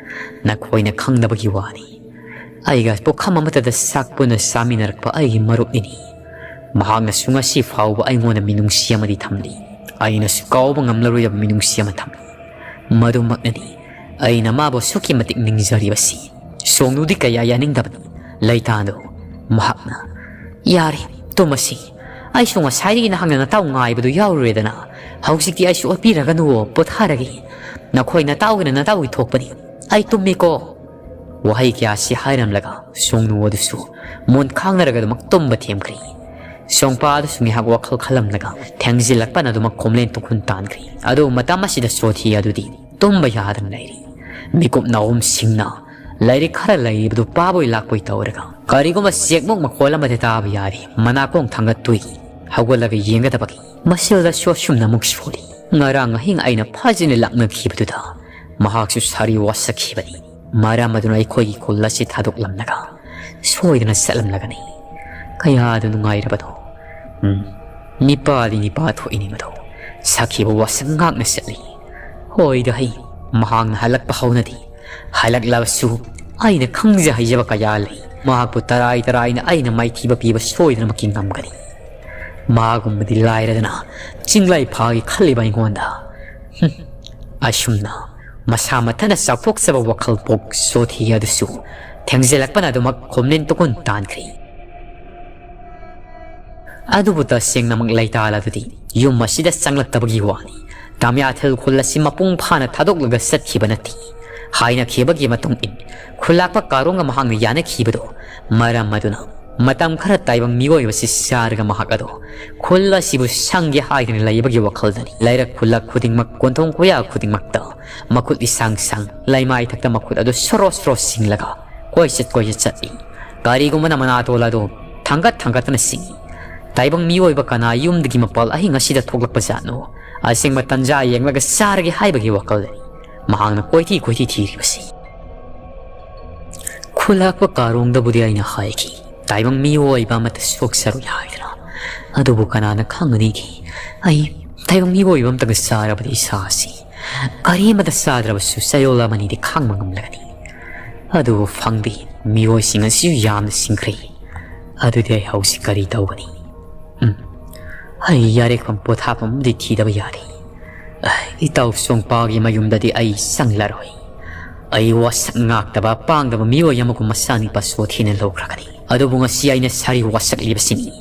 ꯅꯈꯣꯏꯅ ꯈꯪꯗꯕꯒꯤ ꯋꯥꯅꯤ꯫ ꯑꯩꯒ ꯄꯨꯈꯝ ꯑꯃꯠꯇꯗ ꯆꯥꯛ ꯄꯨꯟꯅ ꯆꯥꯃꯤꯟꯅꯔꯛꯄ ꯑꯩꯒꯤ ꯃꯔꯨꯞꯅꯤꯅꯤ꯫ ꯃꯍꯥꯛꯅꯁꯨ ꯉꯁꯤ ꯐꯥꯎꯕ ꯑꯩꯉꯣꯟꯗ ꯃꯤꯅꯨꯡꯁꯤ ꯑꯃꯗꯤ ꯊꯝꯂꯤ꯫ ꯑꯩꯅꯁꯨ ꯀꯥꯎꯕ ꯉꯝꯂꯔꯣꯏꯗꯕ ꯃꯤꯅꯨꯡꯁꯤ ꯑꯃ ꯊꯝꯂꯤ꯫ ꯃꯗꯨꯃꯛꯅꯅꯤ ꯑꯩꯅ ꯃꯥꯕꯨ ꯑꯁꯨꯛꯀꯤ ꯃꯇꯤꯛ ꯅꯤꯡꯖꯔꯤꯕꯁꯤ꯫ ꯁꯣꯡꯅꯨꯗꯤ ꯀꯌꯥ ꯌꯥꯅꯤꯡꯗꯕꯅꯤ꯫ ꯂꯩꯇꯥꯜꯗꯨ ꯃꯍꯥꯛꯅ, "ꯌꯥꯔꯦ, ꯇꯨꯝꯃꯁꯤ꯫ ꯑꯩꯁꯨ ꯉꯁꯥꯏꯗꯒꯤ ꯅꯍꯥꯛꯅ ꯅꯇꯥꯎ ꯉꯥꯏꯕꯗꯨ ꯌꯥꯎꯔꯨꯔꯦꯗꯅ꯫ ꯍꯧꯖꯤꯛꯇꯤ ꯑꯩꯁꯨ ꯑꯣꯠꯄꯤꯔꯒꯅꯨꯋꯣ, ꯄꯣꯊꯥꯔꯒꯦ꯫ ꯅꯈꯣꯏ ꯅꯇꯥꯎꯒꯤꯅ ꯅꯇꯥꯎꯒꯤ ꯊꯣꯛꯄꯅꯤ꯫ ꯑꯩ ꯇꯨꯝꯃꯤꯀꯣ꯫ ꯋꯥꯍꯩ ꯀꯌꯥꯁꯤ ꯍꯥꯏꯔꯝꯂꯒ ꯁꯣꯡꯅꯨ ꯑꯗꯨꯁꯨ ꯃꯣꯟ ꯈꯥꯡꯅꯔꯒ ꯑꯗꯨꯃꯛ ꯇꯨꯝꯕ ꯊꯦꯝꯈ꯭ꯔꯤ꯫ ꯁꯣꯡꯄꯥ ꯑꯗꯨꯁꯨ ꯉꯥꯏꯍꯥꯛ ꯋꯥꯈꯜ ꯈꯜꯂꯝꯂꯒ ꯊꯦꯡꯖꯤꯜꯂꯛꯄꯅ ꯑꯗꯨꯃꯛ ꯈꯣꯝꯂꯦꯟ ꯇꯨꯈꯨꯟ ꯇꯥꯟꯈ꯭ꯔꯤ꯫ ꯑꯗꯨ ꯃꯇꯝ ꯑꯁꯤꯗ ꯁꯣꯊꯤ ꯑꯗꯨꯗꯤ ꯇꯨꯝꯕ ꯌꯥꯗꯅ ꯂꯩꯔꯤ꯫ ꯃꯤꯀꯨꯞ ꯅꯥꯎꯝ ꯁꯤꯡꯅ ꯂꯥꯏꯔꯤꯛ ꯈꯔ ꯂꯩꯔꯤꯕꯗꯨ ꯄꯥꯕꯣꯏ ꯂꯥꯛꯄꯣꯏ ꯇꯧꯔꯒ ꯀꯔꯤꯒꯨꯝꯕ ꯆꯦꯛꯃꯨꯛ ꯃꯈꯣꯜ ꯑꯃꯗꯤ ꯇꯥꯕ ꯌꯥꯔꯤ꯫ ꯃꯅꯥꯀꯣꯡ ꯊꯥꯡꯒꯠꯇꯨꯏ꯫ ꯍꯧꯒꯠꯂꯒ ꯌꯦꯡꯒꯗꯕꯒꯤ ꯃꯁꯤꯜꯗꯁꯨ ꯑꯁꯨꯝꯅ ꯑꯃꯨꯛ ꯁꯣꯜꯂꯤ꯫ ꯉꯔꯥꯡ ꯑꯍꯤꯡ ꯑꯩꯅ ꯐꯖꯅ ꯂꯥꯛꯅꯈꯤꯕꯗꯨꯗ ꯃꯍꯥꯛꯁꯨ ꯁꯥꯔꯤ ꯋꯥꯁꯛꯈꯤꯕꯅꯤ꯫ ꯃꯔꯝ ꯑꯗꯨꯅ ꯑꯩꯈꯣꯏꯒꯤ ꯈꯨꯜ ꯑꯁꯤ ꯊꯥꯗꯣꯛꯂꯝꯂꯒ ꯁꯣꯏꯗꯅ ꯆꯠꯂꯝꯂꯒꯅꯤ꯫ ꯀꯌꯥꯗ ꯅꯨꯡꯉꯥꯏꯔꯕꯅꯣ꯫ ꯎꯝ, ꯅꯤꯄꯥꯗꯤ ꯅꯤꯄꯥ ꯊꯣꯛꯏꯅꯤ ꯃꯗꯨ꯫ ꯁꯥꯈꯤꯕ ꯋꯥꯁꯛ ꯉꯥꯛꯅ ꯆꯠꯂꯤ꯫ ꯍꯣꯏꯗ ꯍꯩ, ꯃꯍꯥꯛꯅ ꯍꯜꯂꯛꯄ ꯍꯧꯅꯗꯤ꯫ ꯍꯜꯂꯛꯂꯕꯁꯨ ꯑꯩꯅ ꯈꯪꯖ ꯍꯩꯖꯕ ꯀꯌꯥ ꯂꯩ꯫ ꯃꯍꯥꯛꯄꯨ ꯇꯔꯥꯏ ꯇꯔꯥꯏꯅ ꯑꯩꯅ ꯃꯥꯏꯊꯤꯕ ꯄꯤꯕ ꯁꯣꯏꯗꯅꯃꯛꯀꯤ ꯉꯝꯒꯅꯤ꯫ ꯃꯥꯒꯨꯝꯕꯗꯤ ꯂꯥꯏꯔꯗꯅ ꯆꯤꯡꯂꯩ ꯐꯥꯒꯦ ꯈꯜꯂꯤꯕ ꯑꯩꯉꯣꯟꯗ꯫ ꯍꯨꯝ, ꯑꯁꯨꯝꯅ ꯃꯁꯥ ꯃꯊꯟꯇ ꯆꯥꯎꯊꯣꯛꯆꯕ ꯋꯥꯈꯜ ꯄꯣꯛ ꯁꯣꯊꯤ ꯑꯗꯨꯁꯨ ꯊꯦꯡꯖꯤꯜꯂꯛꯄꯅ ꯑꯗꯨꯃꯛ ꯈꯣꯝꯂꯦꯟ ꯇꯨꯀꯨꯟ ꯇꯥꯟꯈ꯭ꯔꯤ꯫ ꯑꯗꯨꯕꯨ ꯇꯁꯦꯡꯅꯃꯛ ꯂꯩꯇꯥꯜ ꯑꯗꯨꯗꯤ ꯌꯨꯝ ꯑꯁꯤꯗ ꯆꯪꯂꯛꯇꯕꯒꯤ ꯋꯥꯅꯤ꯫ ꯇꯥꯃꯤꯌꯥꯊꯦꯜ ꯈꯨꯜ ꯑꯁꯤ ꯃꯄꯨꯡ ꯐꯥꯅ ꯊꯥꯗꯣꯛꯂꯒ ꯆꯠꯈꯤꯕ ꯅꯠꯇꯦ꯫ ꯍꯥꯏꯅꯈꯤꯕꯒꯤ ꯃꯇꯨꯡ ꯏꯟ ꯈꯨꯜꯂꯥꯛꯄ ꯀꯥꯔꯣꯡꯒ ꯃꯍꯥꯛꯅ ꯌꯥꯅꯈꯤꯕꯗꯣ ꯃꯔꯝ ꯑꯗꯨꯅ ꯃꯇꯝ ꯈꯔ ꯇꯥꯏꯕꯪ ꯃꯤꯑꯣꯏꯕꯁꯤ ꯆꯥꯔꯒ ꯃꯍꯥꯛ ꯑꯗꯣ ꯈꯨꯜ ꯑꯁꯤꯕꯨ ꯁꯪꯒꯦ ꯍꯥꯏꯗꯨꯅ ꯂꯩꯕꯒꯤ ꯋꯥꯈꯜꯗꯅꯤ꯫ ꯂꯩꯔꯛ ꯈꯨꯜꯂꯛ ꯈꯨꯗꯤꯡꯃꯛ, ꯀꯣꯟꯊꯣꯡ ꯀꯣꯌꯥ ꯈꯨꯗꯤꯡꯃꯛꯇ ꯃꯈꯨꯠ ꯏꯁꯥꯡ ꯁꯥꯡ ꯂꯩꯃꯥꯏ ꯊꯛꯇ ꯃꯈꯨꯠ ꯑꯗꯨ ꯁꯣꯔꯣ ꯁꯣꯔꯣ ꯁꯤꯡꯂꯒ ꯀꯣꯏꯆꯠ ꯀꯣꯏꯆꯠ ꯆꯠꯂꯤ꯫ ꯀꯔꯤꯒꯨꯝꯕꯅ ꯃꯅꯥꯇꯣꯜ ꯑꯗꯨ ꯊꯥꯡꯒꯠ ꯊꯥꯡꯒꯠꯇꯨꯅ ꯁꯤꯡꯏ꯫ ꯇꯥꯏꯕꯪ ꯃꯤꯑꯣꯏꯕ ꯀꯅꯥ ꯌꯨꯝꯗꯒꯤ ꯃꯄꯥꯜ ꯑꯍꯤꯡ ꯑꯁꯤꯗ ꯊꯣꯛꯂꯛꯄ ꯖꯥꯠꯅꯣ? ꯑꯁꯦꯡꯕ ꯇꯟꯖꯥ ꯌꯦꯡꯂꯒ ꯆꯥꯔꯒꯦ ꯍꯥꯏꯕꯒꯤ ꯋꯥꯈꯜꯗꯅꯤ ꯃꯍꯥꯛꯅ ꯀꯣꯏꯊꯤ ꯀꯣꯏꯊꯤ ꯊꯤꯔꯤꯕꯁꯤ꯫ ꯈꯨꯜꯂꯥꯛꯄ ꯀꯥꯔꯣꯡꯗꯕꯨꯗꯤ ꯑꯩꯅ ꯍꯥꯏꯈꯤ, ꯇꯥꯏꯕꯪ ꯃꯤꯑꯣꯏꯕ ꯑꯃꯠꯇ ꯁꯣꯛꯆꯔꯣꯏ ꯍꯥꯏꯗꯅ꯫ ꯑꯗꯨꯕꯨ ꯀꯅꯥꯅ ꯈꯪꯒꯅꯤꯒꯦ? ꯑꯩ ꯇꯥꯏꯕꯪ ꯃꯤꯑꯣꯏꯕ ꯑꯃꯇꯒ ꯆꯥꯔꯕꯗꯤ ꯏꯁꯥꯁꯤ ꯀꯔꯤ ꯑꯃꯠꯇ ꯆꯥꯗ꯭ꯔꯕꯁꯨ ꯆꯌꯣꯜ ꯑꯃꯅꯤꯗꯤ ꯈꯥꯡꯕ ꯉꯝꯂꯒꯅꯤ꯫ ꯑꯗꯨꯕꯨ ꯐꯪꯗꯦ, ꯃꯤꯑꯣꯏꯁꯤꯡ ꯑꯁꯤꯁꯨ ꯌꯥꯝꯅ ꯁꯤꯡꯈ꯭ꯔꯦ꯫ ꯑꯗꯨꯗꯤ ꯑꯩ ꯍꯧꯖꯤꯛ ꯀꯔꯤ ꯇꯧꯒꯅꯤ? ꯎꯝ, ꯑꯩ ꯌꯥꯔꯦꯛꯐꯝ ꯄꯣꯊꯥꯐꯝ ꯑꯃꯗꯤ ꯊꯤꯗꯕ ꯌꯥꯗꯦ꯫ ꯏꯇꯥꯎ ꯁꯣꯡꯄꯥꯒꯤ ꯃꯌꯨꯝꯗꯗꯤ ꯑꯩ ꯆꯪꯂꯔꯣꯏ꯫ ꯑꯩ ꯋꯥꯁꯛ ꯉꯥꯛꯇꯕ ꯄꯥꯡꯗꯕ ꯃꯤꯑꯣꯏ ꯑꯃꯒꯨꯝ ꯃꯆꯥꯅꯤꯄꯥ ꯁꯣꯊꯤꯅ ꯂꯧꯈ꯭ꯔꯒꯅꯤ꯫ ꯑꯗꯨꯕꯨ ꯉꯁꯤ ꯑꯩꯅ ꯁꯥꯔꯤ ꯋꯥꯁꯛꯂꯤꯕꯁꯤꯅꯤ꯫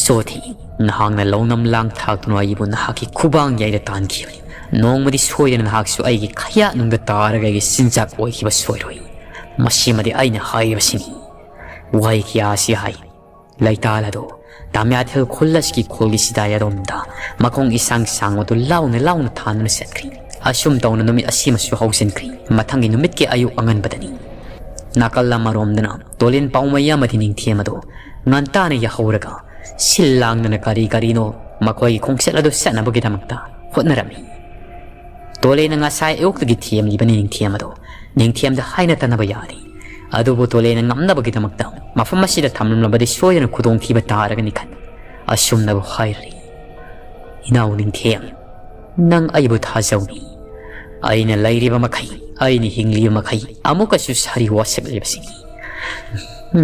ꯁꯣꯊꯤ, ꯅꯍꯥꯛꯅ ꯂꯧꯅꯝ ꯂꯥꯡ ꯊꯥꯛꯇꯨꯅ ꯑꯩꯕꯨ ꯅꯍꯥꯛꯀꯤ ꯈꯨꯕꯥꯡ ꯌꯥꯏꯗ ꯇꯥꯟꯈꯤꯕꯅꯤ꯫ ꯅꯣꯡꯃꯗꯤ ꯁꯣꯏꯗꯅ ꯅꯍꯥꯛꯁꯨ ꯑꯩꯒꯤ ꯈꯌꯥꯠꯅꯨꯡꯗ ꯇꯥꯔꯒ ꯑꯩꯒꯤ ꯆꯤꯟꯖꯥꯛ ꯑꯣꯏꯈꯤꯕ ꯁꯣꯏꯔꯣꯏ꯫ ꯃꯁꯤꯃꯗꯤ ꯑꯩꯅ ꯍꯥꯏꯔꯤꯕꯁꯤꯅꯤ꯫ ꯋꯥꯍꯩ ꯀꯌꯥ ꯑꯁꯤ ꯍꯥꯏ꯫ ꯂꯩꯇꯥꯜ ꯑꯗꯨ ꯇꯥꯃ꯭ꯌꯥꯊꯦꯜ ꯈꯨꯜ ꯑꯁꯤꯒꯤ ꯈꯨꯜꯒꯤ ꯁꯤꯗꯥꯏ ꯑꯗꯣꯝꯗ ꯃꯈꯣꯡ ꯏꯁꯥꯡ ꯁꯥꯡꯕꯗꯨ ꯂꯥꯎꯅ ꯂꯥꯎꯅ ꯊꯥꯟꯗꯨꯅ ꯆꯠꯈ꯭ꯔꯤ꯫ ꯑꯁꯨꯝ ꯇꯧꯅ ꯅꯨꯃꯤꯠ ꯑꯁꯤꯃꯁꯨ ꯍꯧꯖꯤꯟꯈ꯭ꯔꯤ꯫ ꯃꯊꯪꯒꯤ ꯅꯨꯃꯤꯠꯀꯤ ꯑꯌꯨꯛ ꯑꯉꯟꯕꯗꯅꯤ꯫ ꯅꯥꯀꯜ ꯑꯃꯔꯣꯝꯗꯅ ꯇꯣꯂꯦꯟ ꯄꯥꯎꯃꯩ ꯑꯃꯗꯤ ꯅꯤꯡꯊꯦꯝ ꯑꯗꯨ ꯉꯟꯇꯥꯅ ꯌꯥꯍꯧꯔꯒ ꯁꯤꯜ ꯂꯥꯡꯗꯅ ꯀꯔꯤ ꯀꯔꯤꯅꯣ ꯃꯈꯣꯏꯒꯤ ꯈꯣꯡꯆꯠ ꯑꯗꯨ ꯆꯠꯅꯕꯒꯤꯗꯃꯛꯇ ꯍꯣꯠꯅꯔꯝꯃꯤ꯫ ꯇꯣꯂꯦꯟꯅ ꯉꯁꯥꯏ ꯑꯌꯨꯛꯇꯒꯤ ꯊꯦꯝꯂꯤꯕꯅꯤ ꯅꯤꯡꯊꯦꯝ ꯑꯗꯣ꯫ ꯅꯤꯡꯊꯦꯝꯗ ꯍꯥꯏꯅ ꯇꯥꯟꯅꯕ ꯌꯥꯔꯤ꯫ ꯑꯗꯨꯕꯨ ꯇꯣꯂꯦꯟꯅ ꯉꯝꯅꯕꯒꯤꯗꯃꯛꯇ ꯃꯐꯝ ꯑꯁꯤꯗ ꯊꯝꯂꯝꯂꯕꯗꯤ ꯁꯣꯏꯗꯅ ꯈꯨꯗꯣꯡꯊꯤꯕ ꯇꯥꯔꯒꯅꯤ ꯈꯟ ꯑꯁꯨꯝꯅꯕꯨ ꯍꯥꯏꯔꯤ꯫ ꯏꯅꯥꯎ ꯅꯤꯡꯊꯦꯝ, ꯅꯪ ꯑꯩꯕꯨ ꯊꯥꯖꯧꯅꯤ꯫ ꯑꯩꯅ ꯂꯩꯔꯤꯕ ꯃꯈꯩ, ꯑꯩꯅ ꯍꯤꯡꯂꯤꯕ ꯃꯈꯩ ꯑꯃꯨꯛꯀꯁꯨ ꯁꯥꯔꯤ ꯋꯥꯁꯛꯂꯤꯕꯁꯤꯅꯤ꯫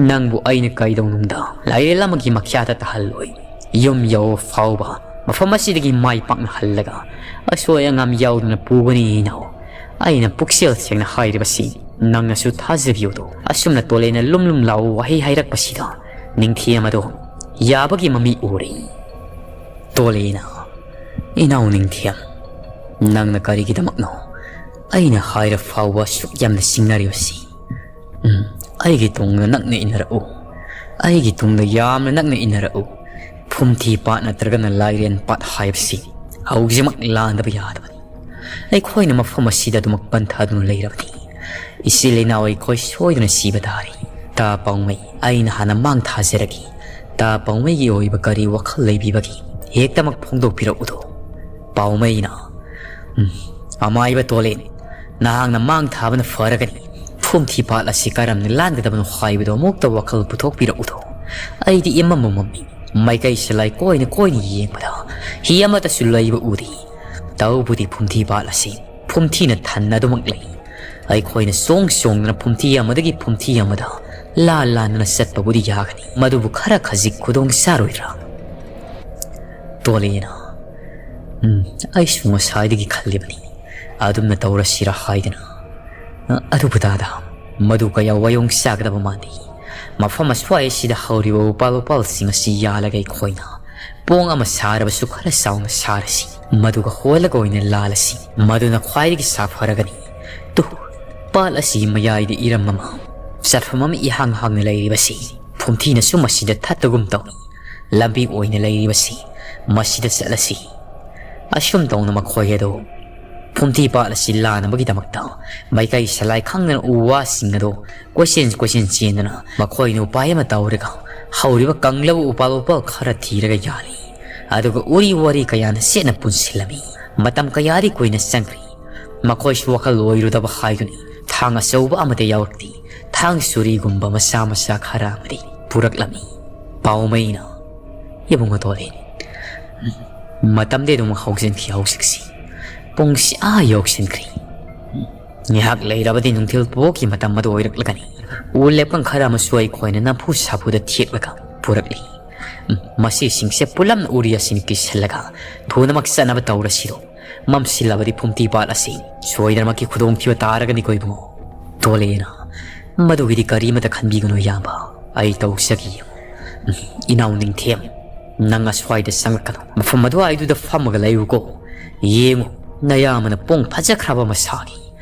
ꯅꯪꯕꯨ ꯑꯩꯅ ꯀꯩꯗꯧꯅꯨꯡꯗ ꯂꯥꯏꯔꯦꯜ ꯑꯃꯒꯤ ꯃꯈ꯭ꯌꯥꯇ ꯇꯥꯍꯜꯂꯣꯏ꯫ ꯌꯨꯝ ꯌꯧꯕ ꯐꯥꯎꯕ ꯃꯐꯝ ꯑꯁꯤꯗꯒꯤ ꯃꯥꯏ ꯄꯥꯛꯅ ꯍꯜꯂꯒ ꯑꯁꯣꯏ ꯑꯉꯥꯝ ꯌꯥꯎꯗꯅ ꯄꯨꯒꯅꯤ ꯏꯅꯥꯎ꯫ ꯑꯩꯅ ꯄꯨꯛꯆꯦꯜ ꯁꯦꯡꯅ ꯍꯥꯏꯔꯤꯕꯁꯤ ꯅꯪꯅꯁꯨ ꯊꯥꯖꯕꯤꯌꯨꯗꯣ꯫ ꯑꯁꯨꯝꯅ ꯇꯣꯂꯦꯟꯅ ꯂꯨꯝ ꯂꯨꯝ ꯂꯥꯎꯕ ꯋꯥꯍꯩ ꯍꯥꯏꯔꯛꯄꯁꯤꯗ ꯅꯤꯡꯊꯦꯝ ꯑꯗꯣ ꯌꯥꯕꯒꯤ ꯃꯃꯤ ꯎꯔꯤ꯫ ꯇꯣꯂꯦꯟꯅ, ꯏꯅꯥꯎ ꯅꯤꯡꯊꯦꯝ, ꯅꯪꯅ ꯀꯔꯤꯒꯤꯗꯃꯛꯅꯣ ꯑꯩꯅ ꯍꯥꯏꯔ ꯐꯥꯎꯕ ꯑꯁꯨꯛ ꯌꯥꯝꯅ ꯆꯤꯡꯅꯔꯤꯕꯁꯤ? ꯎꯝ, ꯑꯩꯒꯤ ꯇꯨꯡꯗ ꯅꯛꯅ ꯏꯟꯅꯔꯛꯎ꯫ ꯑꯩꯒꯤ ꯇꯨꯡꯗ ꯌꯥꯝꯅ ꯅꯛꯅ ꯏꯟꯅꯔꯛꯎ꯫ ꯐꯨꯝꯊꯤ ꯄꯥꯠ ꯅꯠꯇ꯭ꯔꯒꯅ ꯂꯥꯏꯔꯦꯟ ꯄꯥꯠ ꯍꯥꯏꯕꯁꯤ ꯍꯧꯖꯤꯛꯃꯛ ꯂꯥꯟꯗꯕ ꯌꯥꯗꯕꯅꯤ꯫ ꯑꯩꯈꯣꯏꯅ ꯃꯐꯝ ꯑꯁꯤꯗ ꯑꯗꯨꯃꯛ ꯄꯟꯊꯗꯨꯅ ꯂꯩꯔꯕꯗꯤ ꯏꯆꯤꯜ ꯏꯅꯥꯎ ꯑꯩꯈꯣꯏ ꯁꯣꯏꯗꯅ ꯁꯤꯕ ꯇꯥꯔꯤ꯫ ꯇꯥ ꯄꯥꯎꯃꯩ, ꯑꯩꯅ ꯍꯥꯟꯅ ꯃꯥꯡ ꯊꯥꯖꯔꯒꯦ꯫ ꯇꯥ ꯄꯥꯎꯃꯩꯒꯤ ꯑꯣꯏꯕ ꯀꯔꯤ ꯋꯥꯈꯜ ꯂꯩꯕꯤꯕꯒꯦ? ꯍꯦꯛꯇꯃꯛ ꯐꯣꯡꯗꯣꯛꯄꯤꯔꯛꯎꯗꯣ꯫ ꯄꯥꯎꯃꯩꯅ, "ꯎꯝ, ꯑꯃꯥꯏꯕ ꯇꯣꯂꯦꯟ, ꯅꯍꯥꯛꯅ ꯃꯥꯡ ꯊꯥꯕꯅ ꯐꯔꯒꯅꯤ꯫ ꯐꯨꯝꯊꯤ ꯄꯥꯠ ꯑꯁꯤ ꯀꯔꯝꯅ ꯂꯥꯟꯒꯗꯕꯅꯣ ꯍꯥꯏꯕꯗꯨ ꯑꯃꯨꯛꯇ ꯋꯥꯈꯜ ꯄꯨꯊꯣꯛꯄꯤꯔꯛꯎꯗꯣ꯫ ꯑꯩꯗꯤ ꯏꯃꯝ ꯃꯝꯃꯤ꯫ ꯃꯥꯏꯀꯩꯁꯤ ꯂꯥꯏ ꯀꯣꯏꯅ ꯀꯣꯏꯅ ꯌꯦꯡꯕꯗ ꯍꯤ ꯑꯃꯠꯇꯁꯨ ꯂꯩꯕ ꯎꯗꯦ꯫ ꯇꯧꯕꯨꯗꯤ ꯐꯨꯝꯊꯤ ꯄꯥꯠ ꯑꯁꯤ ꯐꯨꯝꯊꯤꯅ ꯊꯟꯅꯗꯨꯃꯛ ꯂꯩ꯫ ꯑꯩꯈꯣꯏꯅ ꯆꯣꯡ ꯆꯣꯡꯗꯨꯅ ꯐꯨꯝꯊꯤ ꯑꯃꯗꯒꯤ ꯐꯨꯝꯊꯤ ꯑꯃꯗ ꯂꯥꯟ ꯂꯥꯟꯗꯨꯅ ꯆꯠꯄꯕꯨꯗꯤ ꯌꯥꯒꯅꯤ, ꯃꯗꯨꯕꯨ ꯈꯔ ꯈꯖꯤꯛ ꯈꯨꯗꯣꯡ ꯆꯥꯔꯣꯏꯗ꯭ꯔꯥ?" ꯇꯣꯂꯦꯟꯅ, "ꯎꯝ, ꯑꯩꯁꯨ ꯉꯁꯥꯏꯗꯒꯤ ꯈꯜꯂꯤꯕꯅꯤ, ꯑꯗꯨꯝꯅ ꯇꯧꯔꯁꯤꯔꯥ ꯍꯥꯏꯗꯅ꯫ ꯑꯗꯨꯕꯨ ꯇꯥꯗ, ꯃꯗꯨ ꯀꯌꯥ ꯋꯥꯌꯣꯡ ꯆꯥꯒꯗꯕ ꯃꯥꯟꯗꯦ꯫ ꯃꯐꯝ ꯑꯁ꯭ꯋꯥꯏ ꯑꯁꯤꯗ ꯍꯧꯔꯤꯕ ꯎꯄꯥꯜ ꯋꯥꯄꯥꯜꯁꯤꯡ ꯑꯁꯤ ꯌꯥꯜꯂꯒ ꯑꯩꯈꯣꯏꯅ ꯄꯣꯡ ꯑꯃ ꯁꯥꯔꯕꯁꯨ ꯈꯔ ꯆꯥꯎꯅ ꯁꯥꯔꯁꯤ, ꯃꯗꯨꯒ ꯍꯣꯜꯂꯒ ꯑꯣꯏꯅ ꯂꯥꯜꯂꯁꯤ, ꯃꯗꯨꯅ ꯈ꯭ꯋꯥꯏꯗꯒꯤ ꯁꯥꯐꯔꯒꯅꯤ꯫ ꯇꯨ, ꯄꯥꯠ ꯑꯁꯤꯒꯤ ꯃꯌꯥꯏꯗ ꯏꯔꯝ ꯑꯃ, ꯆꯠꯐꯝ ꯑꯃ ꯏꯍꯥꯡ ꯍꯥꯡꯅ ꯂꯩꯔꯤꯕꯁꯤ ꯐꯨꯝꯊꯤꯅꯁꯨ ꯃꯁꯤꯗ ꯊꯠꯇꯒꯨꯝ ꯇꯧꯏ꯫ ꯂꯝꯕꯤ ꯑꯣꯏꯅ ꯂꯩꯔꯤꯕꯁꯤ ꯃꯁꯤꯗ ꯆꯠꯂꯁꯤ꯫ ꯑꯁꯨꯝ ꯇꯧꯅ ꯃꯈꯣꯏ ꯑꯗꯨ ꯐꯨꯝꯊꯤ ꯄꯥꯠ ꯑꯁꯤ ꯂꯥꯟꯅꯕꯒꯤꯗꯃꯛꯇ ꯃꯥꯏꯀꯩ ꯁꯂꯥꯏ ꯈꯪꯗꯅ ꯎ ꯋꯥꯁꯤꯡ ꯑꯗꯨ ꯀꯣꯏꯆꯦꯟ ꯀꯣꯏꯆꯦꯟ ꯆꯦꯟꯗꯨꯅ ꯃꯈꯣꯏꯅ ꯎꯄꯥꯏ ꯑꯃ ꯇꯧꯔꯒ ꯍꯧꯔꯤꯕ ꯀꯪꯂꯕ ꯎꯄꯥꯜ ꯋꯥꯄꯥꯜ ꯈꯔ ꯊꯤꯔꯒ ꯌꯥꯜꯂꯤ꯫ ꯑꯗꯨꯒ ꯎꯔꯤ ꯋꯥꯔꯤ ꯀꯌꯥꯅ ꯆꯦꯠꯅ ꯄꯨꯟꯁꯤꯜꯂꯝꯃꯤ꯫ ꯃꯇꯝ ꯀꯌꯥꯗꯤ ꯀꯨꯏꯅ ꯆꯪꯈ꯭ꯔꯦ꯫ ꯃꯈꯣꯏꯁꯨ ꯋꯥꯈꯜ ꯑꯣꯏꯔꯨꯗꯕ ꯍꯥꯏꯗꯨꯅꯤ꯫ ꯊꯥꯡ ꯑꯆꯧꯕ ꯑꯃꯗꯤ ꯌꯥꯎꯔꯛꯇꯦ꯫ ꯊꯥꯡ ꯁꯨꯔꯤꯒꯨꯝꯕ ꯃꯆꯥ ꯃꯆꯥ ꯈꯔ ꯑꯃꯗꯤ ꯄꯨꯔꯛꯂꯝꯃꯤ꯫ ꯄꯥꯎꯃꯩꯅ, "ꯏꯕꯨꯡꯉꯣ ꯇꯣꯂꯦꯟ, ꯃꯇꯝꯗꯤ ꯑꯗꯨꯝ ꯍꯧꯖꯤꯟꯈꯤ ꯍꯧꯖꯤꯛꯁꯤ꯫ ꯄꯨꯡꯁꯤ ꯑꯥ ꯌꯧꯁꯤꯟꯈ꯭ꯔꯦ꯫ ꯉꯥꯏꯍꯥꯛ ꯂꯩꯔꯕꯗꯤ ꯅꯨꯡꯊꯤꯜ ꯄꯣꯛꯀꯤ ꯃꯇꯝ ꯑꯗꯨ ꯑꯣꯏꯔꯛꯂꯒꯅꯤ꯫ ꯎ ꯂꯦꯞꯀꯪ ꯈꯔ ꯑꯃꯁꯨ ꯑꯩꯈꯣꯏꯅ ꯅꯝꯐꯨ ꯁꯥꯐꯨꯗ ꯊꯦꯛꯂꯒ ꯄꯨꯔꯛꯂꯤ꯫ ꯃꯁꯤꯁꯤꯡꯁꯦ ꯄꯨꯂꯞꯅ ꯎꯔꯤ ꯑꯁꯤꯅ ꯀꯤꯁꯜꯂꯒ ꯊꯨꯅꯃꯛ ꯆꯠꯅꯕ ꯇꯧꯔꯁꯤꯔꯣ? ꯃꯝꯁꯤꯜꯂꯕꯗꯤ ꯐꯨꯝꯇꯤ ꯄꯥꯠ ꯑꯁꯤ ꯁꯣꯏꯗꯅꯃꯛꯀꯤ ꯈꯨꯗꯣꯡꯊꯤꯕ ꯇꯥꯔꯒꯅꯤꯀꯣ ꯏꯕꯨꯡꯉꯣ꯫" ꯇꯣꯂꯦꯅ, "ꯃꯗꯨꯒꯤꯗꯤ ꯀꯔꯤꯃꯇ ꯈꯟꯕꯤꯒꯅꯨ ꯏꯌꯥꯝꯕ, ꯑꯩ ꯇꯧꯖꯒꯦ꯫ ꯏꯅꯥꯎ ꯅꯤꯡꯊꯦꯝ, ꯅꯪ ꯑꯁ꯭ꯋꯥꯏꯗ ꯆꯪꯂꯛꯀꯅꯨ꯫ ꯃꯐꯝ ꯑꯗꯨꯋꯥꯏꯗꯨꯗ ꯐꯝꯃꯒ ꯂꯩꯌꯨꯀꯣ꯫ ꯌꯦꯡꯉꯨ, ꯅꯌꯥꯝꯕꯅ ꯄꯣꯡ ꯐꯖꯈ꯭ꯔꯕ ꯑꯃ ꯁꯥꯔꯤ꯫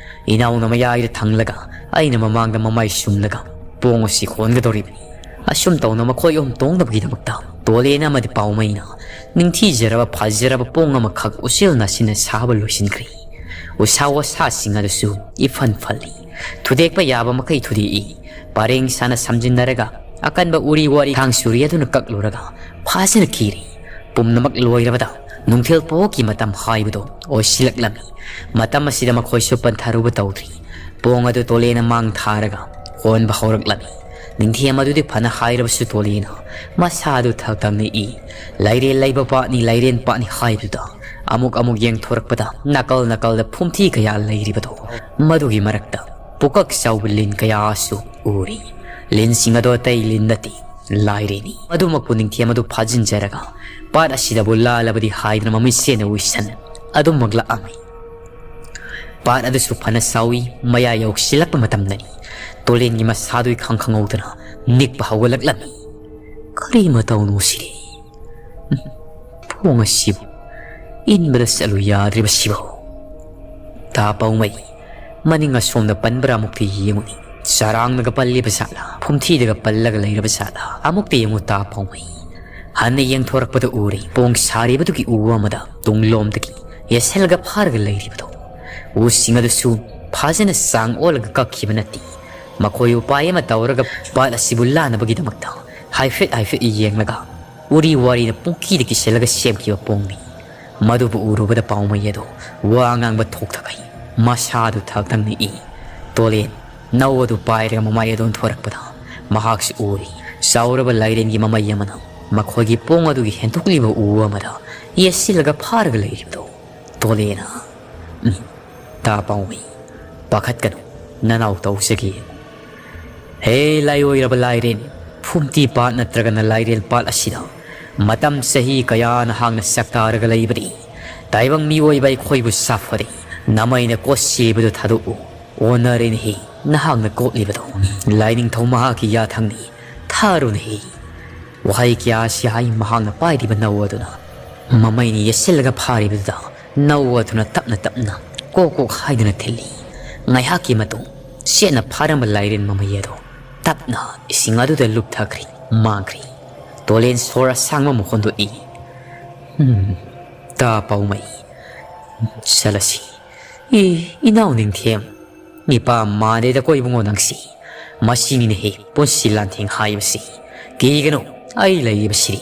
ꯏꯅꯥꯎꯅ ꯃꯌꯥꯏꯗ ꯊꯪꯂꯒ ꯑꯩꯅ ꯃꯃꯥꯡꯗ ꯃꯃꯥꯏ ꯁꯨꯝꯂꯒ ꯄꯣꯡ ꯑꯁꯤ ꯍꯣꯟꯒꯗꯧꯔꯤꯕꯅꯤ꯫" ꯑꯁꯨꯝ ꯇꯧꯅ ꯃꯈꯣꯏ ꯑꯍꯨꯝ ꯇꯣꯡꯅꯕꯒꯤꯗꯃꯛꯇ ꯇꯣꯂꯦꯟ ꯑꯃꯗꯤ ꯄꯥꯎꯃꯩꯅ ꯅꯤꯡꯊꯤꯖꯔꯕ ꯐꯖꯔꯕ ꯄꯣꯡ ꯑꯃꯈꯛ ꯎꯆꯤꯜ ꯅꯥꯆꯤꯟꯅ ꯁꯥꯕ ꯂꯣꯏꯁꯤꯟꯈ꯭ꯔꯦ꯫ ꯎꯁꯥ ꯋꯥꯁꯥꯁꯤꯡ ꯑꯗꯨꯁꯨ ꯏꯐꯟ ꯐꯜꯂꯤ꯫ ꯊꯨꯗꯦꯛꯄ ꯌꯥꯕ ꯃꯈꯩ ꯊꯨꯗꯦꯛꯏ꯫ ꯄꯔꯦꯡ ꯁꯥꯅ ꯁꯝꯖꯤꯟꯅꯔꯒ ꯑꯀꯟꯕ ꯎꯔꯤ ꯋꯥꯔꯤ ꯊꯥꯡ ꯁꯨꯔꯤ ꯑꯗꯨꯅ ꯀꯛꯂꯨꯔꯒ ꯐꯖꯅ ꯀꯤꯔꯤ꯫ ꯄꯨꯝꯅꯃꯛ ꯂꯣꯏꯔꯕꯗ ꯅꯨꯡꯊꯤꯜ ꯄꯣꯛꯀꯤ ꯃꯇꯝ ꯍꯥꯏꯕꯗꯣ ꯑꯣꯏꯁꯤꯜꯂꯛꯂꯝꯃꯤ꯫ ꯃꯇꯝ ꯑꯁꯤꯗ ꯃꯈꯣꯏꯁꯨ ꯄꯟꯊꯔꯨꯕ ꯇꯧꯗ꯭ꯔꯤ꯫ ꯄꯣꯡ ꯑꯗꯨ ꯇꯣꯂꯦꯅ ꯃꯥꯡ ꯊꯥꯔꯒ ꯍꯣꯟꯕ ꯍꯧꯔꯛꯂꯝꯃꯤ꯫ ꯅꯤꯡꯊꯦꯝ ꯑꯗꯨꯗꯤ ꯐꯅ ꯍꯥꯏꯔꯕꯁꯨ ꯇꯣꯂꯦꯅ ꯃꯁꯥꯗꯨ ꯊꯛ ꯊꯛ ꯅꯤꯛꯏ꯫ ꯂꯥꯏꯔꯦꯟ ꯂꯩꯕ ꯄꯥꯠꯅꯤ, ꯂꯥꯏꯔꯦꯟ ꯄꯥꯠꯅꯤ ꯍꯥꯏꯕꯗꯨꯗ ꯑꯃꯨꯛ ꯑꯃꯨꯛ ꯌꯦꯡꯊꯣꯔꯛꯄꯗ ꯅꯥꯀꯜ ꯅꯥꯀꯜꯗ ꯐꯨꯝꯊꯤ ꯀꯌꯥ ꯂꯩꯔꯤꯕꯗꯣ, ꯃꯗꯨꯒꯤ ꯃꯔꯛꯇ ꯄꯨꯀꯛ ꯆꯥꯎꯕ ꯂꯤꯟ ꯀꯌꯥꯁꯨ ꯎꯔꯤ꯫ ꯂꯤꯟꯁꯤꯡ ꯑꯗꯣ ꯑꯇꯩ ꯂꯤꯟ ꯅꯠꯇꯦ, ꯂꯥꯏꯔꯦꯟꯅꯤ꯫ ꯑꯗꯨꯃꯛꯄꯨ ꯅꯤꯡꯊꯦꯝ ꯑꯗꯨ ꯐꯥꯖꯤꯟꯖꯔꯒ ꯄꯥꯠ ꯑꯁꯤꯗꯕꯨ ꯂꯥꯜꯂꯕꯗꯤ ꯍꯥꯏꯗꯨꯅ ꯃꯃꯤꯠꯁꯦꯟꯅ ꯎꯏꯁꯟ ꯑꯗꯨꯃꯛ ꯂꯥꯛꯑꯝꯃꯤ꯫ ꯄꯥꯠ ꯑꯗꯨꯁꯨ ꯐꯅ ꯆꯥꯎꯏ꯫ ꯃꯌꯥ ꯌꯧꯁꯤꯜꯂꯛꯄ ꯃꯇꯝꯗꯅꯤ ꯇꯣꯂꯦꯟꯒꯤ ꯃꯁꯥꯗꯨ ꯏꯈꯪ ꯈꯪꯍꯧꯗꯅ ꯅꯤꯛꯄ ꯍꯧꯒꯠꯂꯛꯂꯝꯃꯤ꯫ "ꯀꯔꯤ ꯃꯇꯧꯅꯣ ꯁꯤꯗꯤ? ꯎꯝ, ꯄꯣꯡ ꯑꯁꯤꯕꯨ ꯏꯟꯕꯗ ꯆꯠꯂꯨ ꯌꯥꯗ꯭ꯔꯤꯕꯁꯤꯕꯨ?" ꯇꯥ ꯄꯥꯎꯃꯩ, ꯃꯅꯤꯡ ꯑꯁꯣꯝꯗ ꯄꯟꯕ꯭ꯔꯥ ꯑꯃꯨꯛꯇ ꯌꯦꯡꯉꯨꯅꯤ꯫ ꯆꯔꯥꯡꯅꯒ ꯄꯜꯂꯤꯕ ꯖꯥꯠꯂꯥ, ꯐꯨꯝꯊꯤꯗꯒ ꯄꯜꯂꯒ ꯂꯩꯔꯕ ꯖꯥꯠꯂꯥ, ꯑꯃꯨꯛꯇ ꯌꯦꯡꯉꯨ ꯇꯥ ꯄꯥꯎꯃꯩ꯫ ꯍꯟꯅ ꯌꯦꯡꯊꯣꯔꯛꯄꯗ ꯎꯔꯦ, ꯄꯣꯡ ꯁꯥꯔꯤꯕꯗꯨꯒꯤ ꯎ ꯑꯃꯗ ꯇꯨꯡꯂꯣꯝꯗꯒꯤ ꯌꯦꯁꯜꯂꯒ ꯐꯥꯔꯒ ꯂꯩꯔꯤꯕꯗꯣ꯫ ꯎꯁꯤꯡ ꯑꯗꯨꯁꯨ ꯐꯖꯅ ꯆꯥꯡ ꯑꯣꯜꯂꯒ ꯀꯛꯈꯤꯕ ꯅꯠꯇꯦ꯫ ꯃꯈꯣꯏ ꯎꯄꯥꯏ ꯑꯃ ꯇꯧꯔꯒ ꯄꯥꯠ ꯑꯁꯤꯕꯨ ꯂꯥꯟꯅꯕꯒꯤꯗꯃꯛꯇ ꯍꯥꯏꯐꯦꯠ ꯍꯥꯏꯐꯦꯠ ꯌꯦꯡꯂꯒ ꯎꯔꯤ ꯋꯥꯔꯤꯅ ꯄꯨꯡꯀꯤꯗ ꯀꯤꯁꯜꯂꯒ ꯁꯦꯝꯈꯤꯕ ꯄꯣꯡꯅꯤ꯫ ꯃꯗꯨꯕꯨ ꯎꯔꯨꯕꯗ ꯄꯥꯎꯃꯩ ꯑꯗꯣ ꯋꯥ ꯉꯥꯡꯕ ꯊꯣꯛꯇꯈꯩ ꯃꯁꯥꯗꯨ ꯊꯛꯇꯪ ꯅꯤꯛꯏ꯫ ꯇꯣꯂꯦꯟ ꯅꯧ ꯑꯗꯨ ꯄꯥꯏꯔꯒ ꯃꯃꯥꯏ ꯑꯗꯣ ꯑꯣꯟꯊꯣꯔꯛꯄꯗ ꯃꯍꯥꯛꯁꯨ ꯎꯔꯤ꯫ ꯆꯥꯎꯔꯕ ꯂꯥꯏꯔꯦꯟꯒꯤ ꯃꯃꯩ ꯑꯃꯅ ꯃꯈꯣꯏꯒꯤ ꯄꯣꯡ ꯑꯗꯨꯒꯤ ꯍꯦꯟꯗꯣꯛꯂꯤꯕ ꯎ ꯑꯃꯗ ꯌꯦꯠꯁꯤꯜꯂꯒ ꯐꯥꯔꯒ ꯂꯩꯔꯤꯕꯗꯣ꯫ ꯇꯣꯂꯦꯅ, "ꯎꯝ, ꯇꯥ ꯄꯥꯎꯃꯩ, ꯄꯥꯈꯠꯀꯅꯨ, ꯅꯅꯥꯎ ꯇꯧꯖꯒꯦ꯫ ꯍꯦ ꯂꯥꯏꯑꯣꯏꯔꯕ ꯂꯥꯏꯔꯦꯟ, ꯐꯨꯝꯇꯤ ꯄꯥꯠ ꯅꯠꯇ꯭ꯔꯒꯅ ꯂꯥꯏꯔꯦꯟ ꯄꯥꯠ ꯑꯁꯤꯗ ꯃꯇꯝ ꯆꯍꯤ ꯀꯌꯥ ꯅꯍꯥꯛꯅ ꯁꯛꯇꯥꯔꯒ ꯂꯩꯕꯗꯤ ꯇꯥꯏꯕꯪ ꯃꯤꯑꯣꯏꯕ ꯑꯩꯈꯣꯏꯕꯨ ꯁꯥꯐꯔꯦ꯫ ꯅꯃꯩꯅ ꯀꯣꯠꯁꯤꯕꯗꯨ ꯊꯥꯗꯣꯛꯎ꯫ ꯑꯣꯟꯅꯔꯦꯅꯦꯍꯦ ꯅꯍꯥꯛꯅ ꯀꯣꯠꯂꯤꯕꯗꯣ꯫ ꯂꯥꯏꯅꯤꯡꯊꯧ ꯃꯍꯥꯛꯀꯤ ꯌꯥꯊꯪꯅꯤ꯫ ꯊꯥꯔꯨꯅꯦꯍꯦ꯫" ꯋꯥꯍꯩ ꯀꯌꯥ ꯑꯁꯤ ꯍꯥꯏ ꯃꯍꯥꯛꯅ ꯄꯥꯏꯔꯤꯕ ꯅꯧ ꯑꯗꯨꯅ ꯃꯃꯩꯅ ꯌꯦꯠꯁꯤꯜꯂꯒ ꯐꯥꯔꯤꯕꯗꯨꯗ ꯅꯧ ꯑꯗꯨꯅ ꯇꯞꯅ ꯇꯞꯅ ꯀꯣꯛ ꯀꯣꯛ ꯍꯥꯏꯗꯨꯅ ꯊꯤꯜꯂꯤ꯫ ꯉꯥꯏꯍꯥꯛꯀꯤ ꯃꯇꯨꯡ ꯆꯦꯠꯅ ꯐꯥꯔꯝꯕ ꯂꯥꯏꯔꯦꯟ ꯃꯃꯩ ꯑꯗꯨ ꯇꯞꯅ ꯏꯁꯤꯡ ꯑꯗꯨꯗ ꯂꯨꯞꯊꯈ꯭ꯔꯦ, ꯃꯥꯡꯈ꯭ꯔꯦ꯫ ꯇꯣꯂꯦꯟ ꯁꯣꯔ ꯑꯁꯥꯡꯕ ꯑꯃ ꯍꯣꯟꯗꯣꯛꯏ꯫ "ꯎꯝ, ꯇꯥ ꯄꯥꯎꯃꯩ, ꯆꯠꯂꯁꯤ꯫ ꯏ, ꯏꯅꯥꯎ ꯅꯤꯡꯊꯦꯝ, ꯅꯤꯄꯥ ꯃꯥꯟꯗꯦꯗꯀꯣ ꯏꯕꯨꯡꯉꯣ ꯅꯪꯁꯤ꯫ ꯃꯁꯤꯅꯤꯅꯦꯍꯦ ꯄꯨꯟꯁꯤ ꯂꯥꯟꯊꯦꯡ ꯍꯥꯏꯕꯁꯤ꯫ ꯀꯤꯒꯅꯨ, ꯑꯩ ꯂꯩꯔꯤꯕꯁꯤꯗꯤ꯫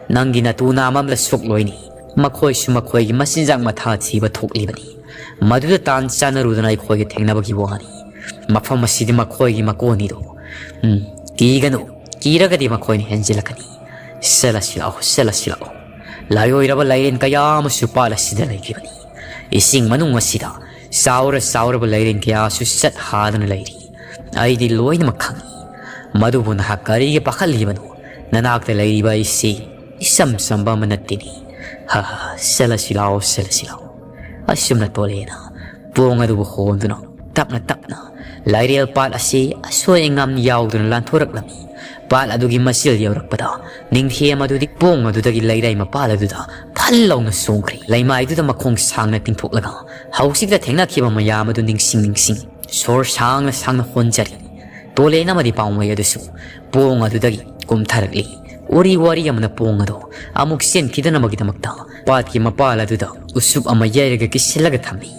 ꯅꯪꯒꯤ ꯅꯇꯨ ꯅꯥꯝ ꯑꯃꯗ ꯁꯣꯛꯂꯣꯏꯅꯤ꯫ ꯃꯈꯣꯏꯁꯨ ꯃꯈꯣꯏꯒꯤ ꯃꯆꯤꯟꯖꯥꯛ ꯃꯊꯥ ꯊꯤꯕ ꯊꯣꯛꯂꯤꯕꯅꯤ꯫ ꯃꯗꯨꯗ ꯇꯥꯟ ꯆꯥꯟꯅꯔꯨꯗꯅ ꯑꯩꯈꯣꯏꯒ ꯊꯦꯡꯅꯕꯒꯤ ꯋꯥꯅꯤ꯫ ꯃꯐꯝ ꯑꯁꯤꯗꯤ ꯃꯈꯣꯏꯒꯤ ꯃꯀꯣꯟꯅꯤꯗꯣ꯫ ꯎꯝ, ꯀꯤꯒꯅꯨ, ꯀꯤꯔꯒꯗꯤ ꯃꯈꯣꯏꯅ ꯍꯦꯟꯖꯤꯜꯂꯛꯀꯅꯤ꯫ ꯆꯠꯂꯁꯤ ꯂꯥꯛꯑꯣ, ꯆꯠꯂꯁꯤ ꯂꯥꯛꯑꯣ꯫ ꯂꯥꯏꯑꯣꯏꯔꯕ ꯂꯥꯏꯔꯦꯟ ꯀꯌꯥ ꯑꯃꯁꯨ ꯄꯥꯠ ꯑꯁꯤꯗ ꯂꯩꯈꯤꯕꯅꯤ꯫ ꯏꯁꯤꯡ ꯃꯅꯨꯡ ꯑꯁꯤꯗ ꯆꯥꯎꯔ ꯆꯥꯎꯔꯕ ꯂꯥꯏꯔꯦꯟ ꯀꯌꯥꯁꯨ ꯆꯠ ꯍꯥꯗꯅ ꯂꯩꯔꯤ꯫ ꯑꯩꯗꯤ ꯂꯣꯏꯅꯃꯛ ꯈꯪꯏ꯫ ꯃꯗꯨꯕꯨ ꯅꯍꯥꯛ ꯀꯔꯤꯒꯤ ꯄꯥꯈꯠꯂꯤꯕꯅꯣ? ꯅꯅꯥꯛꯇ ꯂꯩꯔꯤꯕ ꯑꯩꯁꯤ ꯏꯆꯝ ꯆꯝꯕ ꯑꯃ ꯅꯠꯇꯦꯅꯤ꯫ ꯍꯥ, ꯍꯥ, ꯆꯠꯂꯁꯤ ꯂꯥꯛꯑꯣ, ꯆꯠꯂꯁꯤ ꯂꯥꯛꯑꯣ꯫" ꯑꯁꯨꯝꯅ ꯇꯣꯂꯦꯅ ꯄꯣꯡ ꯑꯗꯨꯕꯨ ꯍꯣꯟꯗꯨꯅ ꯇꯞꯅ ꯇꯞꯅ ꯂꯥꯏꯔꯦꯜ ꯄꯥꯠ ꯑꯁꯤ ꯑꯁꯣꯏ ꯑꯉꯥꯝ ꯌꯥꯎꯗꯅ ꯂꯥꯟꯊꯣꯔꯛꯂꯝꯃꯤ꯫ ꯄꯥꯠ ꯑꯗꯨꯒꯤ ꯃꯆꯤꯜ ꯌꯧꯔꯛꯄꯗ ꯅꯤꯡꯊꯦꯝ ꯑꯗꯨꯗꯤ ꯄꯣꯡ ꯑꯗꯨꯗꯒꯤ ꯂꯩꯔꯥꯏ ꯃꯄꯥꯜ ꯑꯗꯨꯗ ꯐꯜ ꯂꯥꯎꯅ ꯆꯣꯡꯈ꯭ꯔꯦ꯫ ꯂꯩꯃꯥꯏꯗꯨꯗ ꯃꯈꯣꯡ ꯁꯥꯡꯅ ꯇꯤꯡꯊꯣꯛꯂꯒ ꯍꯧꯖꯤꯛꯇ ꯊꯦꯡꯅꯈꯤꯕ ꯃꯌꯥꯝ ꯑꯗꯨ ꯅꯤꯡꯁꯤꯡ ꯅꯤꯡꯁꯤꯡ ꯁꯣꯔ ꯁꯥꯡꯅ ꯁꯥꯡꯅ ꯍꯣꯟꯖꯔꯤ꯫ ꯇꯣꯂꯦꯟ ꯑꯃꯗꯤ ꯄꯥꯎꯃꯩ ꯑꯗꯨꯁꯨ ꯄꯣꯡ ꯑꯗꯨꯗꯒꯤ ꯀꯨꯝꯊꯔꯛꯂꯤ꯫ ꯎꯔꯤ ꯋꯥꯔꯤ ꯑꯃꯅ ꯄꯣꯡ ꯑꯗꯨ ꯑꯃꯨꯛ ꯆꯦꯟꯈꯤꯗꯅꯕꯒꯤꯗꯃꯛꯇ ꯄꯥꯠꯀꯤ ꯃꯄꯥꯜ ꯑꯗꯨꯗ ꯎꯆꯨꯞ ꯑꯃ ꯌꯩꯔꯒ ꯀꯤꯁꯤꯜꯂꯒ ꯊꯝꯃꯤ꯫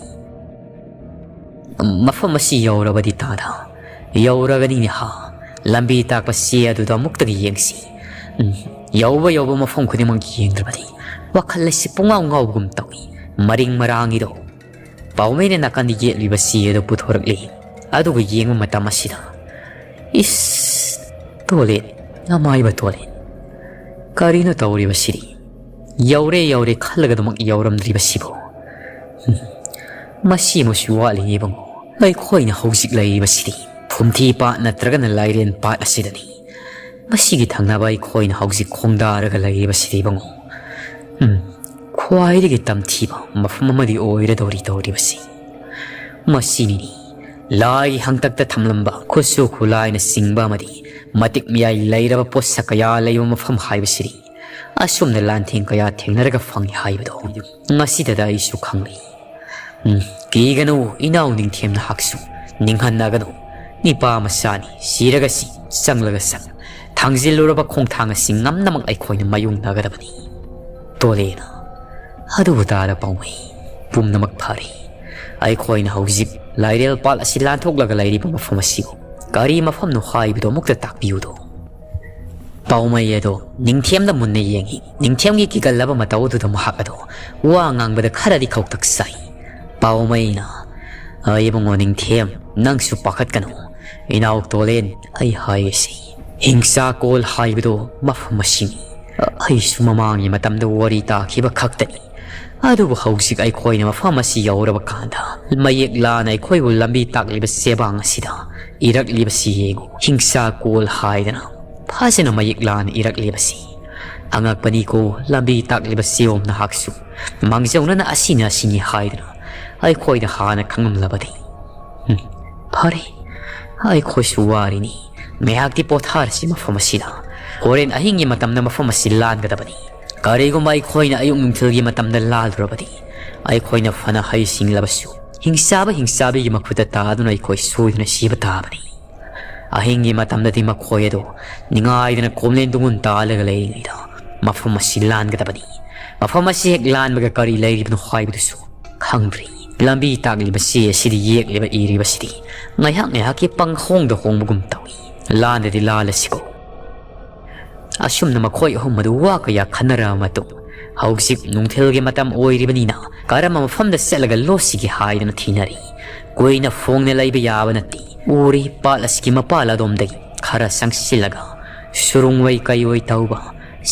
ꯃꯐꯝ ꯑꯁꯤ ꯌꯧꯔꯕꯗꯤ ꯇꯥꯗ? ꯌꯧꯔꯒꯅꯤꯅꯦ ꯍꯥ꯫ ꯂꯝꯕꯤ ꯇꯥꯛꯄ ꯆꯦ ꯑꯗꯨꯗ ꯑꯃꯨꯛꯇꯒ ꯌꯦꯡꯁꯤ꯫ ꯎꯝ, ꯌꯧꯕ ꯌꯧꯕ ꯃꯐꯝ ꯈꯨꯗꯤꯡꯃꯛ ꯌꯦꯡꯗ꯭ꯔꯕꯗꯤ ꯋꯥꯈꯜ ꯑꯁꯤ ꯄꯨꯡꯉꯥꯎ ꯉꯥꯎꯕꯒꯨꯝ ꯇꯧꯏ꯫ ꯃꯔꯤꯡ ꯃꯔꯥꯡꯒꯤꯗꯣ ꯄꯥꯎꯃꯩꯅ ꯅꯥꯀꯟꯗ ꯌꯦꯠꯂꯤꯕ ꯆꯦ ꯑꯗꯨ ꯄꯨꯊꯣꯔꯛꯂꯤ꯫ ꯑꯗꯨꯒ ꯌꯦꯡꯕ ꯃꯇꯝ ꯑꯁꯤꯗ, ꯏꯁ! ꯇꯣꯂꯦꯟ, ꯅꯃꯥꯏꯕ ꯇꯣꯂꯦꯟ, ꯀꯔꯤꯅꯣ ꯇꯧꯔꯤꯕꯁꯤꯗꯤ? ꯌꯧꯔꯦ ꯌꯧꯔꯦ ꯈꯜꯂꯒꯗꯃꯛ ꯌꯧꯔꯝꯗ꯭ꯔꯤꯕꯁꯤꯕꯨ? ꯎꯝ, ꯃꯁꯤ ꯑꯃꯁꯨ ꯋꯥꯠꯂꯤ ꯏꯕꯨꯡꯉꯣ꯫ ꯑꯩꯈꯣꯏꯅ ꯍꯧꯖꯤꯛ ꯂꯩꯔꯤꯕꯁꯤꯗꯤ ꯐꯨꯝꯊꯤ ꯄꯥꯠ ꯅꯠꯇ꯭ꯔꯒꯅ ꯂꯥꯏꯔꯦꯟ ꯄꯥꯠ ꯑꯁꯤꯗꯅꯤ꯫ ꯃꯁꯤꯒꯤ ꯊꯪꯅꯕ ꯑꯩꯈꯣꯏꯅ ꯍꯧꯖꯤꯛ ꯈꯣꯡꯗꯥꯔꯒ ꯂꯩꯔꯤꯕꯁꯤꯗꯤ ꯏꯕꯨꯡꯉꯣ, ꯎꯝ, ꯈ꯭ꯋꯥꯏꯗꯒꯤ ꯇꯝꯊꯤꯕ ꯃꯐꯝ ꯑꯃꯗꯤ ꯑꯣꯏꯔꯗꯧꯔꯤ ꯇꯧꯔꯤꯕꯁꯤ꯫ ꯃꯁꯤꯅꯤꯅꯤ ꯂꯥꯏꯒꯤ ꯍꯪꯇꯛꯇ ꯊꯝꯂꯝꯕ ꯈꯨꯠꯁꯨ ꯈꯨꯠꯂꯥꯏꯅꯆꯤꯡꯕ ꯑꯃꯗꯤ ꯃꯇꯤꯛ ꯃꯌꯥꯏ ꯂꯩꯔꯕ ꯄꯣꯠꯁꯛ ꯀꯌꯥ ꯂꯩꯕ ꯃꯐꯝ ꯍꯥꯏꯕꯁꯤꯗꯤ ꯑꯁꯨꯝꯅ ꯂꯥꯟꯊꯦꯡ ꯀꯌꯥ ꯊꯦꯡꯅꯔꯒ ꯐꯪꯉꯤ ꯍꯥꯏꯕꯗꯣ ꯉꯁꯤꯗꯗ ꯑꯩꯁꯨ ꯈꯪꯂꯤ꯫ ꯎꯝ, ꯀꯤꯒꯅꯨ ꯏꯅꯥꯎ ꯅꯤꯡꯊꯦꯝ ꯅꯍꯥꯛꯁꯨ, ꯅꯤꯡꯍꯟꯅꯒꯅꯨ꯫ ꯅꯤꯄꯥ ꯃꯆꯥꯅꯤ, ꯁꯤꯔꯒ ꯁꯤ, ꯆꯪꯂꯒ ꯆꯪ꯫ ꯊꯥꯡꯖꯤꯜꯂꯨꯔꯕ ꯈꯣꯡꯊꯥꯡ ꯑꯁꯤ ꯉꯝꯅꯃꯛ ꯑꯩꯈꯣꯏꯅ ꯃꯥꯌꯣꯛꯅꯒꯗꯕꯅꯤ꯫ ꯇꯣꯂꯦꯅ, ꯑꯗꯨꯕꯨ ꯇꯥꯗ ꯄꯥꯎꯃꯩ, ꯄꯨꯝꯅꯃꯛ ꯐꯔꯦ꯫ ꯑꯩꯈꯣꯏꯅ ꯍꯧꯖꯤꯛ ꯂꯥꯏꯔꯦꯜ ꯄꯥꯠ ꯑꯁꯤ ꯂꯥꯟꯊꯣꯛꯂꯒ ꯂꯩꯔꯤꯕ ꯃꯐꯝ ꯑꯁꯤꯕꯨ ꯀꯔꯤ ꯃꯐꯝꯅꯣ ꯍꯥꯏꯕꯗꯨ ꯑꯃꯨꯛꯇ ꯇꯥꯛꯄꯤꯌꯨꯗꯣ꯫ ꯄꯥꯎꯃꯩ ꯑꯗꯣ ꯅꯤꯡꯊꯦꯝꯗ ꯃꯨꯟꯅ ꯌꯦꯡꯉꯤ꯫ ꯅꯤꯡꯊꯦꯝꯒꯤ ꯀꯤꯒꯜꯂꯕ ꯃꯇꯧ ꯑꯗꯨꯗ ꯃꯍꯥꯛ ꯑꯗꯣ ꯋꯥ ꯉꯥꯡꯕꯗ ꯈꯔꯗꯤ ꯈꯧꯇꯛ ꯆꯥꯏ꯫ ꯄꯥꯎꯃꯩꯅ, "ꯑ, ꯏꯕꯨꯡꯉꯣ ꯅꯤꯡꯊꯦꯝ, ꯅꯪꯁꯨ ꯄꯥꯈꯠꯀꯅꯨ꯫ ꯏꯅꯥꯎ ꯇꯣꯂꯦꯟ, ꯑꯩ ꯍꯥꯏꯔꯤꯁꯤ, ꯍꯤꯡꯆꯥ ꯀꯣꯜ ꯍꯥꯏꯕꯗꯣ ꯃꯐꯝ ꯑꯁꯤꯅꯤ꯫ ꯑꯩꯁꯨ ꯃꯃꯥꯡꯒꯤ ꯃꯇꯝꯗ ꯋꯥꯔꯤ ꯇꯥꯈꯤꯕ ꯈꯛꯇꯅꯤ꯫ ꯑꯗꯨꯕꯨ ꯍꯧꯖꯤꯛ ꯑꯩꯈꯣꯏꯅ ꯃꯐꯝ ꯑꯁꯤ ꯌꯧꯔꯕ ꯀꯥꯟꯗ ꯃꯌꯦꯛ ꯂꯥꯅ ꯑꯩꯈꯣꯏꯕꯨ ꯂꯝꯕꯤ ꯇꯥꯛꯂꯤꯕ ꯆꯦꯕꯥꯡ ꯑꯁꯤꯗ ꯏꯔꯛꯂꯤꯕꯁꯤ ꯌꯦꯡꯉꯨ꯫ ꯍꯤꯡꯆꯥ ꯀꯣꯜ ꯍꯥꯏꯗꯅ ꯐꯖꯅ ꯃꯌꯦꯛ ꯂꯥꯅ ꯏꯔꯛꯂꯤꯕꯁꯤ꯫ ꯑꯉꯛꯄꯅꯤꯀꯣ, ꯂꯝꯕꯤ ꯇꯥꯛꯂꯤꯕ ꯆꯦꯌꯣꯝ ꯅꯍꯥꯛꯁꯨ ꯃꯥꯡꯖꯧꯅꯅ ꯑꯁꯤꯅ ꯑꯁꯤꯅꯤ ꯍꯥꯏꯗꯨꯅ ꯑꯩꯈꯣꯏꯅ ꯍꯥꯟꯅ ꯈꯪꯂꯝꯂꯕꯗꯤ꯫ ꯎꯝ, ꯐꯔꯦ, ꯑꯩꯈꯣꯏꯁꯨ ꯋꯥꯔꯤꯅꯤ꯫ ꯉꯥꯏꯍꯥꯛꯇꯤ ꯄꯣꯊꯥꯔꯁꯤ ꯃꯐꯝ ꯑꯁꯤꯗ꯫ ꯍꯣꯔꯦꯟ ꯑꯍꯤꯡꯒꯤ ꯃꯇꯝꯗ ꯃꯐꯝ ꯑꯁꯤ ꯂꯥꯟꯒꯗꯕꯅꯤ꯫ ꯀꯔꯤꯒꯨꯝꯕ ꯑꯩꯈꯣꯏꯅ ꯑꯌꯨꯛ ꯅꯨꯡꯊꯤꯜꯒꯤ ꯃꯇꯝꯗ ꯂꯥꯜꯂꯨꯔꯕꯗꯤ, ꯑꯩꯈꯣꯏꯅ ꯐꯅ ꯍꯩꯁꯤꯡꯂꯕꯁꯨ, ꯍꯤꯡꯆꯥꯕ ꯍꯤꯡꯆꯥꯕꯤꯒꯤ ꯃꯈꯨꯠꯇ ꯇꯥꯗꯨꯅ ꯑꯩꯈꯣꯏ ꯁꯣꯏꯗꯅ ꯁꯤꯕ ꯇꯥꯕꯅꯤ꯫ ꯑꯍꯤꯡꯒꯤ ꯃꯇꯝꯗꯗꯤ ꯃꯈꯣꯏ ꯑꯗꯨ ꯅꯤꯡꯉꯥꯏꯗꯅ ꯀꯣꯝꯂꯦꯟ ꯇꯨꯡꯒꯨꯟ ꯇꯥꯜꯂꯒ ꯂꯩꯔꯤꯉꯩꯗ ꯃꯐꯝ ꯑꯁꯤ ꯂꯥꯟꯒꯗꯕꯅꯤ꯫ ꯃꯐꯝ ꯑꯁꯤ ꯍꯦꯛ ꯂꯥꯟꯕꯒ ꯀꯔꯤ ꯂꯩꯔꯤꯕꯅꯣ ꯍꯥꯏꯕꯗꯨꯁꯨ ꯈꯪꯗ꯭ꯔꯤ꯫ ꯂꯝꯕꯤ ꯇꯥꯛꯂꯤꯕ ꯆꯦ ꯑꯁꯤꯗ ꯌꯦꯛꯂꯤꯕ ꯏꯔꯤꯕꯁꯤꯗꯤ ꯉꯥꯏꯍꯥꯛ ꯉꯥꯏꯍꯥꯛꯀꯤ ꯄꯪꯍꯣꯡꯗ ꯍꯣꯡꯕꯒꯨꯝ ꯇꯧꯏ꯫ ꯂꯥꯟꯗꯗꯤ ꯂꯥꯜꯂꯁꯤꯀꯣ꯫ ꯑꯁꯨꯝꯅ ꯃꯈꯣꯏ ꯑꯍꯨꯝ ꯑꯗꯨ ꯋꯥ ꯀꯌꯥ ꯈꯟꯅꯔꯕ ꯃꯇꯨꯡ, ꯍꯧꯖꯤꯛ ꯅꯨꯡꯊꯤꯜꯒꯤ ꯃꯇꯝ ꯑꯣꯏꯔꯤꯕꯅꯤꯅ ꯀꯔꯝꯕ ꯃꯐꯝꯗ ꯆꯠꯂꯒ ꯂꯣꯠꯁꯤꯒꯦ ꯍꯥꯏꯗꯅ ꯊꯤꯅꯔꯤ꯫ ꯀꯨꯏꯅ ꯐꯣꯡꯅ ꯂꯩꯕ ꯌꯥꯕ ꯅꯠꯇꯦ꯫ ꯎꯔꯤ ꯄꯥꯠ ꯑꯁꯤꯒꯤ ꯃꯄꯥꯜ ꯑꯗꯣꯝꯗꯒꯤ ꯈꯔ ꯆꯪꯁꯤꯜꯂꯒ ꯁꯨꯔꯨꯡꯋꯩ ꯀꯩꯋꯩ ꯇꯧꯕ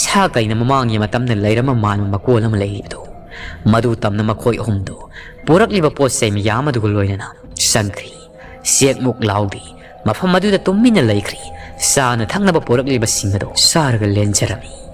ꯁꯥ ꯀꯩꯅ ꯃꯃꯥꯡꯒꯤ ꯃꯇꯝꯗ ꯂꯩꯔꯝꯕ ꯃꯥꯟꯕ ꯃꯀꯣꯜ ꯑꯃ ꯂꯩꯔꯤꯕꯗꯨ, ꯃꯗꯨ ꯇꯝꯅ ꯃꯈꯣꯏ ꯑꯍꯨꯝꯗꯨ ꯄꯨꯔꯛꯂꯤꯕ ꯄꯣꯠ ꯆꯩ ꯃꯌꯥꯝ ꯑꯗꯨꯒ ꯂꯣꯏꯅꯅ ꯆꯪꯈ꯭ꯔꯤ꯫ ꯆꯦꯛꯃꯨꯛ ꯂꯥꯎꯗꯦ꯫ ꯃꯐꯝ ꯑꯗꯨꯗ ꯇꯨꯃꯤꯟꯅ ꯂꯩꯈ꯭ꯔꯤ꯫ ꯆꯥꯅ ꯊꯛꯅꯕ ꯄꯨꯔꯛꯂꯤꯕꯁꯤꯡ ꯑꯗꯨ ꯆꯥꯔꯒ ꯂꯦꯟꯖꯔꯝꯃꯤ꯫